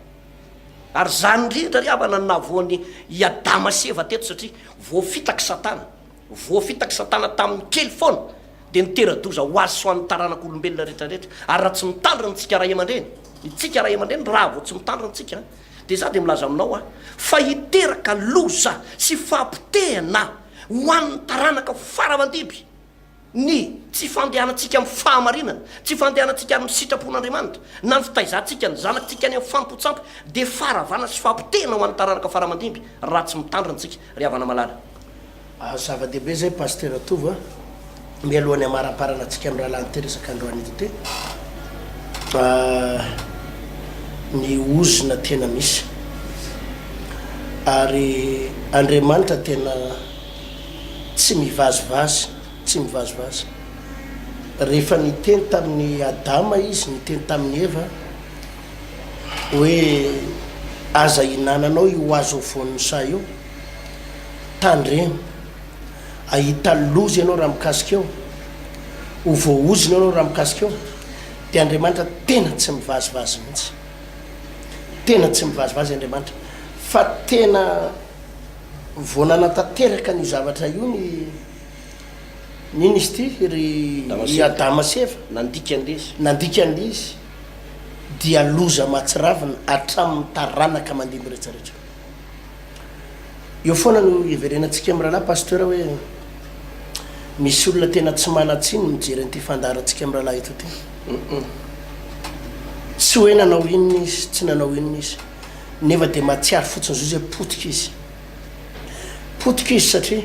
Ary izany indrindra ry havana no nahavoan'i i Adama sy Eva teto satria voafitak'i Satana. Voafitak'i Satana tamin'ny kely foana dia nitera-doza ho azy sy ho an'ny taranak'olombelona rehetra rehetra. Ary raha tsy mitandrina antsika ray aman-dreny, itsika ray aman-dreny raha vao tsy mitandrina antsika dia izaho dia milaza aminao aho fa hiteraka loza sy fahapotehana ho an'ny taranaka fara-mandimby ny tsy fandehanantsika amin'ny fahamarinana, tsy fandehanantsika amin'ny sitrapon'Andriamanitra, na ny fitaizantsika ny zanakitsika any amin'ny fanompoan-tsampy dia faharavana sy fahapotehana ho an'ny taranaka fara-mandimby raha tsy mitandrina isika ry havana malala. Zava-dehibe izay Pasitera Tovo a! Mialohan'ny hamaramparana antsika amin'ny rahalahy ity resaka androany ity ny ozona tena misy ary Andriamanitra tena tsy mivazivazy tsy mivazivazy rehefa niteny tamin'i Adama izy niteny tamin'i Eva hoe aza hinananao io hazo afovoan'ny saha io Tandremo. Hahita loza ianao raha mikasika eo. Ho voaozona ianao raha mikasika eo. Dia Andriamanitra tena tsy mivazivazy mihitsy. Tena tsy mivazivazy Andriamanitra. Fa tena vao nanatanteraka an'io zavatra io ny n'inona izy ity ry i Adama sy Eva. Nandika an'ilay izy. Nandika an'ilay izy. Dia loza mahatsiravina hatramin'ny taranaka mandimby rehetra rehetra. Eo foana no hiverenantsika mirahalahy Pasteur hoe misy olona tena tsy manan-tsiny mijery an'ity fandaharantsika mirahalahy eto ity. Tsy hoe nanao inona izy, tsy nanao inona izy, nefa dia mahatsiaro fotsiny zao izy hoe potika izy. Potika izy satria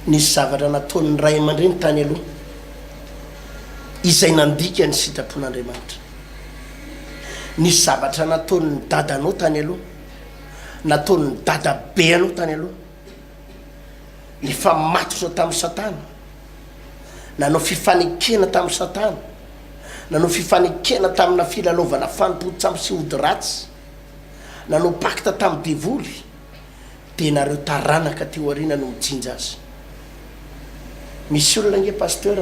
nisy zavatra nataon'ny ray aman-dreny tany aloha izay nandika ny sitrapon'Andriamanitra. Nisy zavatra nataon'ny dadanao tany aloha nataon'ny dadabe anao tany aloha, nifamatotra tamin'i Satana, nanao fifanekena tamin'i Satana, nanao fifanekena tamina filalaovana fanompoan-tsampy sy ody ratsy, nanao pacte tamin'ny devoly, dia nareo taranaka aty aoriana no mijinja azy. Misy olona ange Pasteur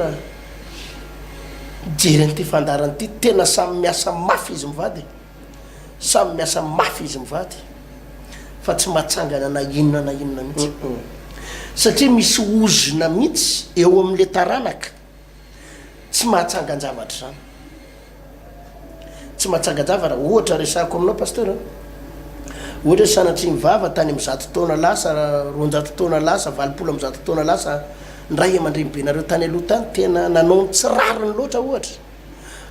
mijery an'ity fandaharana ity, tena samy miasa mafy izy mivady e. Samy miasa mafy izy mivady fa tsy mahatsangana na inona na inona mihitsy. Satria misy ozona mihitsy eo amin'le taranaka tsy mahatsangan-javatra izany. Tsy mahatsangan-javatra. Ohatra resahako aminao Pasteur a. Ohatra hoe sanatria ny vava tany amin'ny zato taona lasa, 200 taona lasa, 180 taona lasa, ny ray aman-drenibenareo tany aloha tany tena nanao ny tsy rariny loatra ohatra.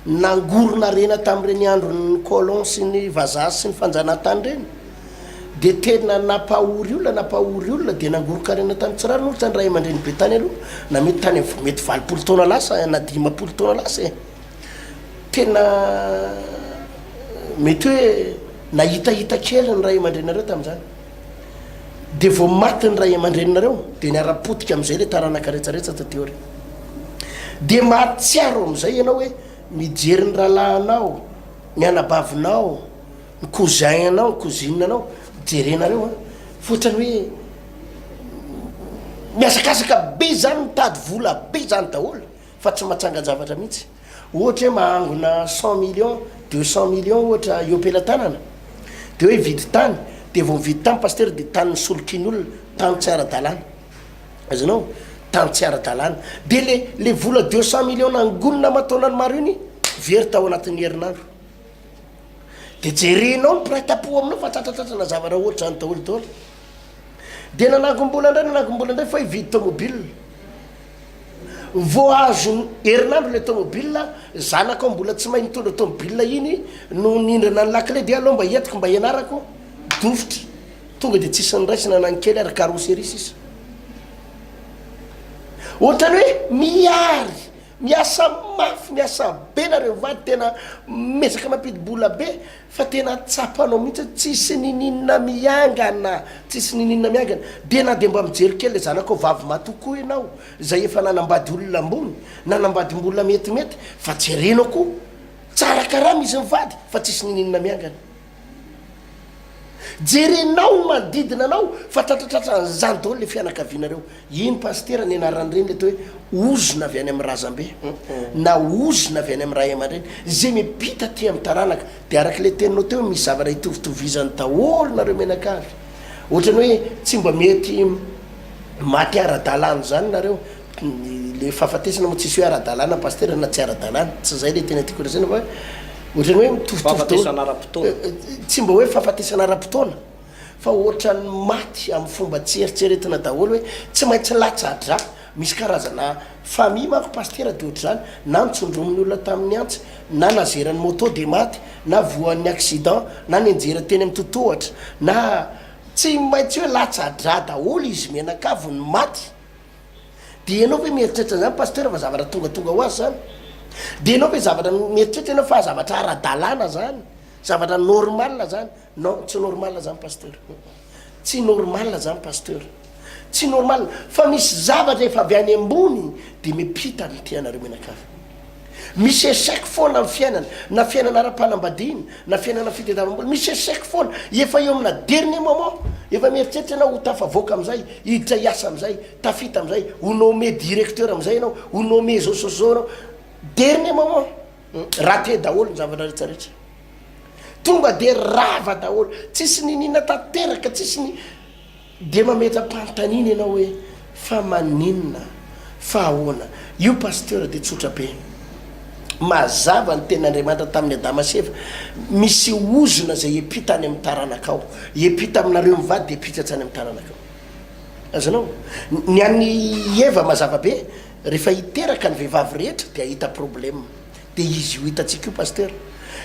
Nangorona harena tamin'ireny andron'ny colon sy ny vazaha sy ny fanjanahantany ireny. Dia tena nampahory olona, nampahory olona, dia nangoron-karena tamin'ny tsy rariny ohatra ny ray aman-dreny be tany aloha, na mety tany amin'ny mety 80 taona lasa na 50 taona lasa e. Tena mety hoe nahitahita kely ny ray aman-dreninareo tamin'izany. Dia vao maty ny ray aman-dreninareo dia niara-potika amin'izay ilay taranaka retsaretsa taty aoriana. Dia mahatsiaro amin'izay ianao hoe mijery ny rahalahinao, ny anabavinao, ny cousin anao, ny cousine anao, jerenareo an, fa ohatrany hoe mihazakazaka be zany mitady vola be zany daholo fa tsy mahatsangan-javatra mihitsy. Ohatra hoe mahangona cent millions, 200 millions ohatra eo am-pelatanana, de hoe hividy tany, de vao mividy tany pasitera de tany nisolokian'olona, tany tsy ara-dalàna. Azonao? Tany tsy ara-dalàna. De le le vola 200 millions nangonina aman-taonany maro iny, very tao anatin'ny herinandro. Dia jerenao ny mpiray tampo aminao fa tratratratrana zavatra ohatr'izany daholo daholo. Dia nanangom-bola indray, nanangom-bola indray fa hividy tomobile. Vao azo herinandro ilay tomobile, zanakao mbola tsy mahay mitondra tomobile iny no nindrana ny lakile dia aleo mba entiko mba hianarako, dofotra. Tonga dia tsisy niraisina na ny kely ary carrosserie sisa. Ohatran'ny hoe mihary Miasa mafy, miasa be nareo mivady, tena miezaka mampidi-bola be fa tena tsapanao mihitsy hoe tsisy nininona miangana, tsisy nininona miangana. Dia na dia mba mijery kely ilay zanakao vavy matoa koa ianao izay efa nanambady olona ambony, nanambady mbola metimety fa jerenao koa, tsara karama izy mivady fa tsisy nininona miangana. Jerenao ny manodidina anao fa tratratratran'izany daholo le fianakavianareo. Iny pasitera ny anaran'ireny le atao hoe ozona avy any amin'ny razambe na ozona avy any amin'ny ray aman-dreny izay miampita aty amin'ny taranaka. Dia araka ilay teninao teo misy zavatra itovitovizany daholo nareo mianakavy. Ohatran'ny hoe tsy mba mety maty ara-dalàna izany nareo. Le fahafatesana moa tsisy hoe ara-dalàna pasitera na tsy ara-dalàna, tsy zay le tena tiako lazaina fa hoe ohatran'ny hoe mitovitovy daholo. Fahafatesana ara-potoana. Tsy mba hoe fahafatesana ara-potoana fa ohatran'ny maty amin'ny fomba tsy eritreretina daholo hoe tsy maintsy latsa-drà. Misy karazana famille manko pasitera de ohatr'izany, na notsondromin'ny olona tamin'ny antsy, na nazeran'ny moto de maty, na voan'ny accident, na nianjera teny amin'ny totohatra, na tsy maintsy hoe latsa-drà daholo izy mianakavy no maty. Dia ianao ve mieritreritra an'izany Pasteur fa zavatra tongatonga ho azy izany? Dia ianao ve zavatra mieritreritra ianao fa zavatra ara-dalàna izany? Zavatra normal izany? Non, tsy normal izany Pasteur. Tsy normal izany Pasteur. Tsy normal fa misy zavatra efa avy any ambony dia miampita ny tianareo mianakavy. Misy échec foana amin'ny fiainana, na fiainana ara-panambadiana, na fiainana fitadiavam-bola, misy échec foana, efa eo amina dernier moment, efa mieritreritra ianao ho tafavoaka amin'izay, hiditra hiasa amin'izay, tafita amin'izay, ho nommé directeur amin'izay ianao, ho nommé zao sy zao ianao, dernier moment, raté daholo ny zavatra rehetra rehetra. Tonga dia rava daholo, tsisy niniana tanteraka, tsisy ny. Dia mametra-panontaniana ianao hoe fa maninona? Fa ahoana? Io Pasteur dia tsotra be. Mazava ny tenin'Andriamanitra tamin'i Adama sy Eva, misy ozona izay hiampita any amin'ny taranakao. Hiampita aminareo mivady dia hiampita hatrany amin'ny taranakao. Azonao? Ny an'i Eva mazava be, rehefa hiteraka ny vehivavy rehetra dia hahita problème. Dia izy io hitantsika io Pasteur.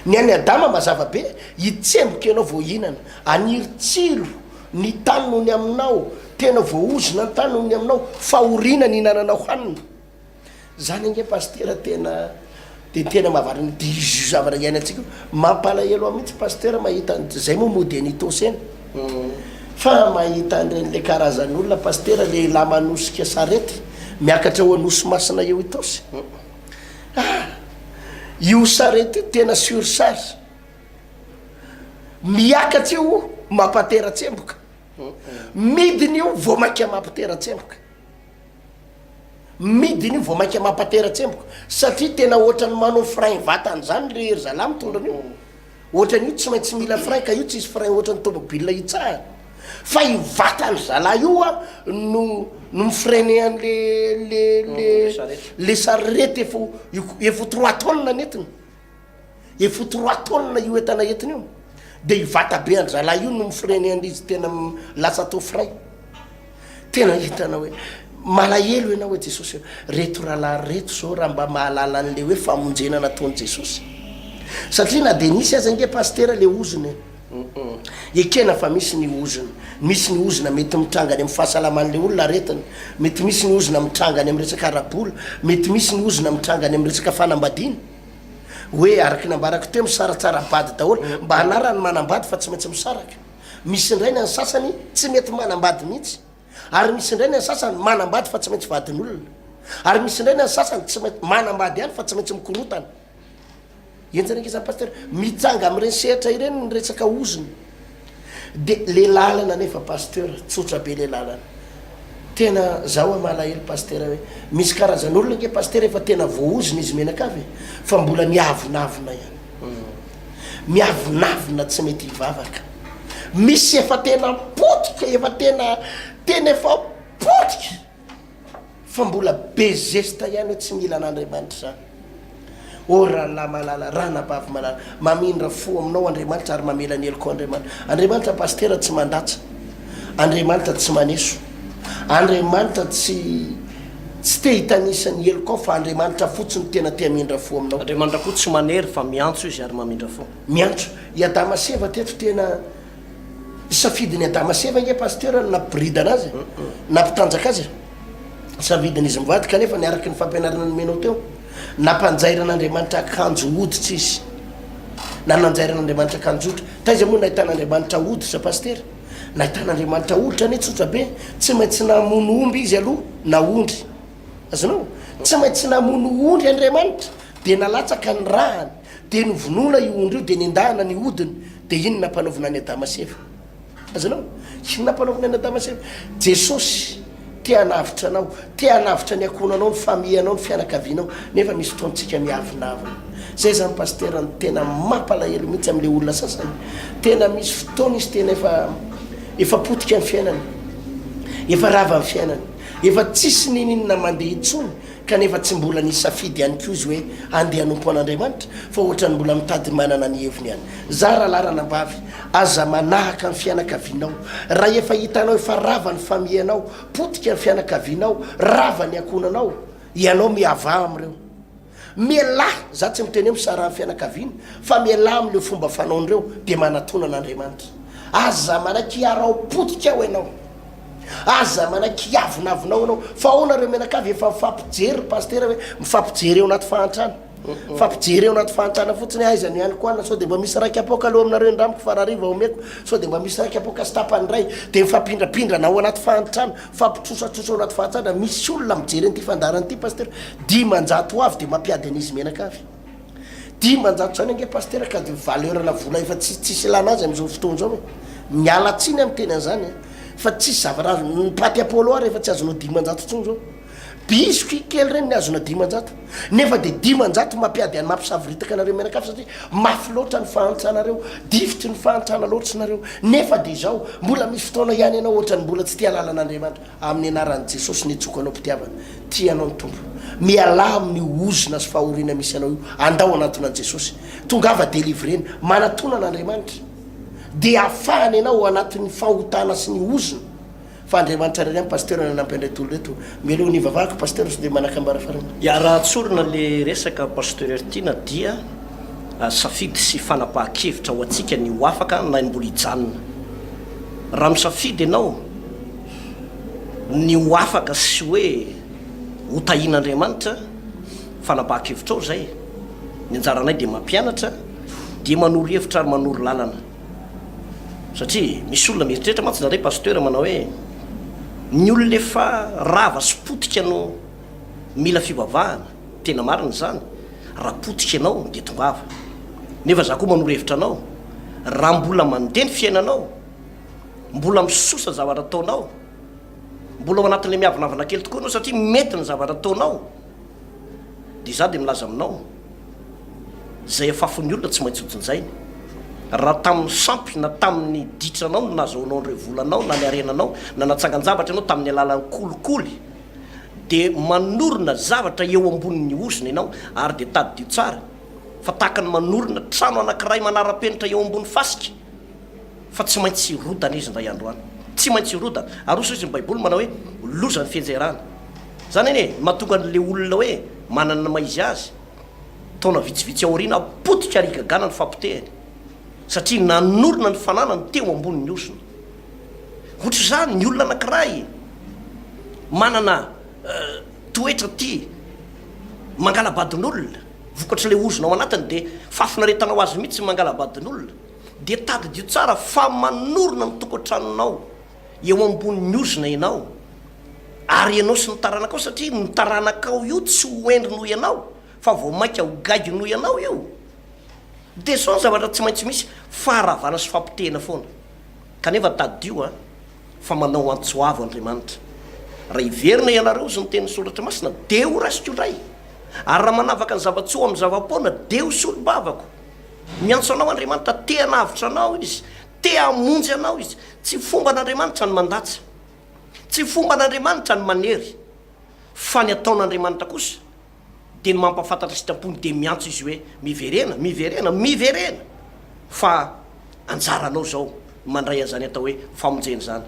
Ny an'i Adama mazava be, hitsemboka ianao vao hihinana. Haniry tsilo Ny tany noho ny aminao, tena voaozona ny tany noho ny aminao, fahoriana ny hinananao hanina. Zany ange pasitera tena de tena mahavarina de izy io zavatra iainantsika io mampalahelo ahy mihitsy pasitera mahita an zay moa mody any Itaosy eny fa mahita an'ireny le karazan'olona pasitera lehilahy manosika sarety miakatra eo Anosimasina eo Itaosy ah io sarety io tena surcharge Miakatra io mampatera-tsemboka. Midina io vao mainka mampitera-tsemboka. Midina io vao mainka mampatera-tsemboka satria tena ohatran'ny manao frein vatana izany le ry zalahy mitondra an'io. Ohatran'io tsy maintsy mila frein ka io tsisy frein ohatran'ny tomobile hitsahana. Fa io vatan-dry zalahy io a no no mi-freiner an'le le le le sarety efa ho efa ho trois tonnes nentiny. Efa trois tonnes io entana entiny io de io vata be an-dralahy io no mi-freiner an'izy tena lasa atao frein. Tena hitanao hoe. Malahelo ianao hoe Jesosy ô, reto rahalahy reto zao raha mba mahalala an'le hoe famonjena nataon'i Jesosy. Satria na dia nisy aza ange Pasitera le ozona e. Ekena fa misy ny ozona. Misy ny ozona mety mitranga any amin'ny fahasalaman'le olona, aretina. Mety misy ny ozona mitranga any amin'ny resaka ara-bola. Mety misy ny ozona mitranga any amin'ny resaka fanambadiana. Hoe araka ny nambarako teo, misaratsara-bady daholo. Mba anarany manambady fa tsy maintsy misaraka. Misy indray ny an'ny sasany tsy mety manambady mihitsy. Ary misy indray ny an'ny sasany manambady fa tsy maintsy vadin'olona. Ary misy indray ny an'ny sasany tsy maintsy manambady ihany fa tsy maintsy mikorontana. Henjana ange zany Pasteur. Mitsanga amin'ireny sehatra ireny ny resaka ozona. De le lalana nefa Pasteur, tsotra be le lalana. Tena za oa malahelo Pasteur hoe misy karazan'olona ange Pasteur efa tena voaozona izy mianakavy e, fa mbola miavonavona ihany. Miavonavona tsy mety hivavaka. Misy efa tena potika, efa tena tena efa potika fa mbola be zesta ihany hoe tsy mila an'Andriamanitra izany. Oh rahalahy malala, ranabavy malala, mamindra fo aminao Andriamanitra ary mamela ny helokao Andriamanitra. Andriamanitra pasitera tsy mandatsa. Andriamanitra tsy maneso. Andriamanitra tsy tsy te hitanisa ny helokao fa Andriamanitra fotsiny tena te hamindra fo aminao. Andriamanitra koa tsy manery fa miantso izy ary mamindra fo. Miantso. I Adama sy Eva teto tena safidin'i Adama sy Eva ange Pasteur no nampiboridana azy e, nampitanjaka azy e. Safidin'izy mivady kanefa ny araky ny fampianarana nomenao teo, nampanjairan'Andriamanitra akanjo hoditra izy. Na nanjairan'Andriamanitra akanjo hoditra. Taiza moa nahitan'Andriamanitra hoditra Pasitera? Nahitan'Andriamanitra hoditra anie tsotra be, tsy maintsy namono omby izy aloha na ondry. Azonao? Tsy maintsy namono ondry Andriamanitra dia nalatsaka ny ràny. Dia novonoina io ondry io, dia nendahana ny hodiny, dia iny nampanaovina an'i Adama sy Eva. Azonao? Iny nampanaovina an'i Adama sy Eva. Jesosy te hanavotra anao, te hanavotra ny ankohonanao, ny famille-nao, ny fianakavianao, nefa misy fotoantsika miavonavona. Zay zany Pasitera no tena mampalahelo mihitsy amin'ilay olona sasany. Tena misy fotoana izy tena efa efa potika ny fiainany, efa rava ny fiainany, efa tsisy ninininona mandeha intsony, Kanefa tsy mbola nisafidy ihany koa izy hoe andeha hanompo an'Andriamanitra fa ohatran'ny mbola mitady manana ny heviny ihany. Za rahalahy ranabavy, aza manahaka ny fianakavianao. Raha efa hitanao efa rava ny famille-nao, potika ny fianakavianao, rava ny ankohonanao, ianao miavaha amin'ireo. Mialà, za tsy miteny hoe misaraha amin'ny fianakaviana, fa mialà amin'ireo fomba fanaon'ireo dia manatona an'Andriamanitra. Aza manaiky hiarao potika ao ianao. Aza manaiky hiavonavona ao ianao. Fa ao nareo mianakavy efa mifampijery ry pasitera hoe mifampijery eo anaty fahantrana. Mifampijery eo anaty fahantrana fotsiny hoe aiza ny haniko hanina sao dia mba misy iray kapoaka aloha aminareo indramiko fa rahariva omeko sao dia mba misy iray kapoaka sy tapany iray. Dia mifampindrapindrana ao anaty fahantrana, mifampitrosatrosa ao anaty fahantrana. Misy olona mijery an'ity fandaharana ity pasitera, 500 ho avy dia mampiady an'izy mianakavy. 500 zany ange pasitera ka de valeur na vola efa tsy tsisy ilana azy amizao fotoana zao e! Miala tsiny aho miteny an'izany a! Fa tsisy zavatra azo, ny paty apollo ary efa tsy azonao 500 intsony zao, biscuit kely reny ny azona 500, nefa de 500 mampiady any mampisavoritaka anareo mianakavy satria mafy loatra ny fahantranareo, difotry ny fahantrana loatra nareo, nefa de izao mbola misy fotoana ihany ianao ohatran'ny mbola tsy tia lalan'Andriamanitra. Amin'ny anaran'i Jesosy nitsoko anao mpitiavana. Tia anao ny Tompo. Mialà amin'io ozona sy fahoriana misy anao io. Andao hanantona an'i Jesosy. Tongava delivrena. Manatona an'Andriamanitra. Dia hafahany ianao ao anatin'ny fahotana sy ny ozona. Fa Andriamanitra irery ihany Pasteur no nanampy an'ireto olona ireto. Mialoha ny hivavahako Pasteur sao dia manakambara farany. Ya, raha tsorina le resaka Pasteur Heritiana dia safidy sy fanapahan-kevitra ho antsika ny ho afaka na ny mbola hijanona. Raha misafidy ianao ny ho afaka sy hoe ho tahian'Andriamanitra, fanapahan-kevitrao izay, ny anjaranay dia mampianatra, dia manoro hevitra ary manoro lalana. Satria misy olona mieritreritra mantsy indraindray Pasteur manao hoe ny olona efa rava sy potika no mila fivavahana, tena marina izany, raha potika ianao dia tongava. Nefa za koa manoro hevitra anao, raha mbola mandeha ny fiainanao, Mbola misosa ny zavatra ataonao. Mbola ao anatin'ilay miavonavona kely tokoa ianao satria mety ny zavatra ataonao. Dia izaho dia milaza aminao, izay afafon'ny olona tsy maintsy hojinjainy. Raha tamin'ny sampy na tamin'ny ditranao no nahazahoanao an'ireo volanao na ny harenanao na natsangan-javatra ianao tamin'ny alalan'ny kolikoly, dia manorina zavatra eo ambonin'ny ozona ianao ary dia tadidio tsara fa tahaka ny manorina trano anankiray manara-penitra eo ambony fasika, Fa tsy maintsy hirodana izy indray andro any. Tsy maintsy hirodana. Ary hoy izy ny Baiboly manao hoe, Loza ny fianjerana. Zany anie no mahatonga an'le olona hoe manana ny maha izy azy, taona vitsivitsy aoriana potika ary igagana ny fahapotehany satria nanorina ny fananany teo ambonin'ny ozona. Ohatr'izany ny olona anankiray manana toetra tia mangala-badin'olona, vokatr'ilay ozona ao anatiny dia fahafinaretana ho azy mihitsy ny mangala-badin'olona, dia tadidio tsara fa manorina ny tokantranonao eo ambonin'ny ozona ianao ary ianao sy ny taranakao satria ny taranakao io tsy ho hendry noho ianao fa vao mainka ho gaigy noho ianao io. Dia izao ny zavatra tsy maintsy misy, faharavana sy fampotehina foana. Kanefa tadidio an, fa manao antso avo Andriamanitra. Raha hiverina ianareo, hozy ny tenin'ny Soratra Masina, dia ho raisiko indray. Ary raha manavaka ny zava-tsoa amin'ny zava-poana, dia ho solom-bavako. Miantso anao Andriamanitra, te hanavotra anao Izy, te hamonjy anao Izy. Tsy fomban'Andriamanitra ny mandatsa. Tsy fomban'Andriamanitra ny manery. Fa ny ataon'Andriamanitra kosa, dia ny mampahafantatra sitrampony dia miantso izy hoe miverena, miverena, miverena fa anjaranao izao ny mandray an'izany atao hoe famonjena izany.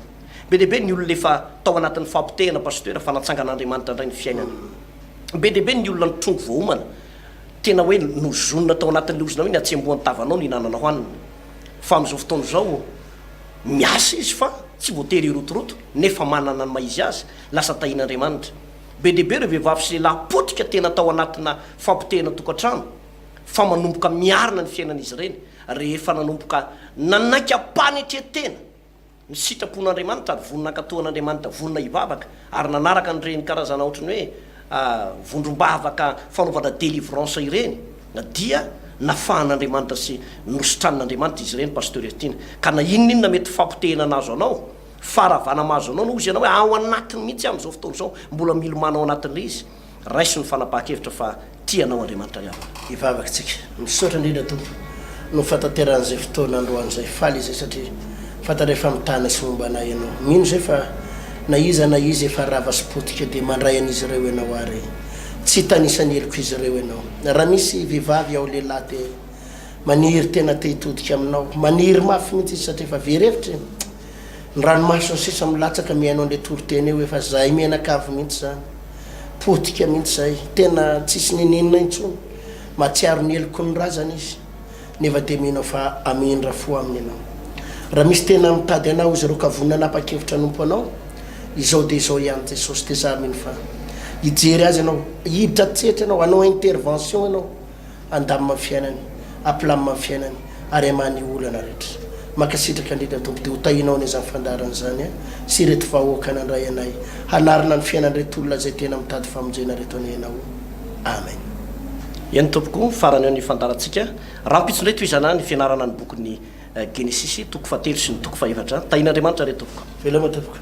Be dia be ny olona efa tao anatin'ny fahapotehana Pasteur fa natsangan'Andriamanitra indray ny fiainany. Be dia be ny olona nitrongy voaomana, tena hoe nozonina tao anatin'ilay ozona hoe ny hatsembohan-tavanao no hinanana hohanina. Fa amin'izao fotoana izao miasa izy fa tsy voatery hirotoroto nefa manana ny maha izy azy, lasa tahian'Andriamanitra. Be dia be ireo vehivavy sy lehilahy potika tena tao anatina fampotehana tokantrano fa manomboka miarina ny fiainan'izy ireny rehefa nanomboka nanaiky am-panetren-tena ny sitrapon'Andriamanitra ary vonona hankatò an'Andriamanitra, vonona hivavaka ary nanaraka an'ireny karazana ohatran'ny hoe vondrom-bavaka fanaovana délivrance ireny dia nafahan'Andriamanitra sy nositranin'Andriamanitra izy ireny Pasteur Heritiana. Ka na inona inona mety fampotehina nahazo anao, Faharavana mahazo anao no hozy ianao hoe ao anatiny mihitsy aho amin'izao fotoana izao, mbola milomano ao anatin'ilay izy. Raiso ny fanapahan-kevitra fa tia anao Andriamanitra ry havana. Hivavaka tsika. Misaotra indrindra Tompo noho fahatanterahan'izay fotoana androany izay. Faly izay satria fantatray fa mitana sy momba anay Ianao. Mino izay fa na iza na iza efa rava sy potika dia mandray an'izy ireo Ianao ary tsy hitanisa ny helok'izy ireo Ianao. Raha misy vehivavy ao lehilahy dia maniry tena te hitodika aminao. Maniry mafy mihitsy izy satria efa very hevitra e. Ny ranomasony sisa milatsaka mihaino an'le toriteny eo efa zahay mianakavy mihitsy zany. Potika mihitsy zahay. Tena tsisy niniana intsony. Mahatsiaro ny heloky ny razana izy. Nefa dia mino aho fa hamindra fo aminy ianao. Raha misy tena mitady anao izy ireo ka vonona hanapa-kevitra hanompo anao, izao dia izao ihany Jesosy dia za mino fa hijery azy ianao, hiditra an-tsehatra ianao, hanao intervention ianao. Handamina ny fiainany, hampilamina ny fiainany ary hamaha ny olana rehetra. Mankasitraka indrindra Tompo dia ho tahinao anie izany fandaharana izany a, sy ireto vahoaka nandray anay hanarina ny fiainan'ireto olona izay tena mitady famonjena ireto anie Ianao. Amen. Eny tompoko, farany eo ny fandaharantsika. Rahampitso indray tohizana ny fianarana ny bokin'ny Genesisy, toko fahatelo sy ny toko fahefatra. Tahin'Andriamanitra re tompoko. Veloma tompoko.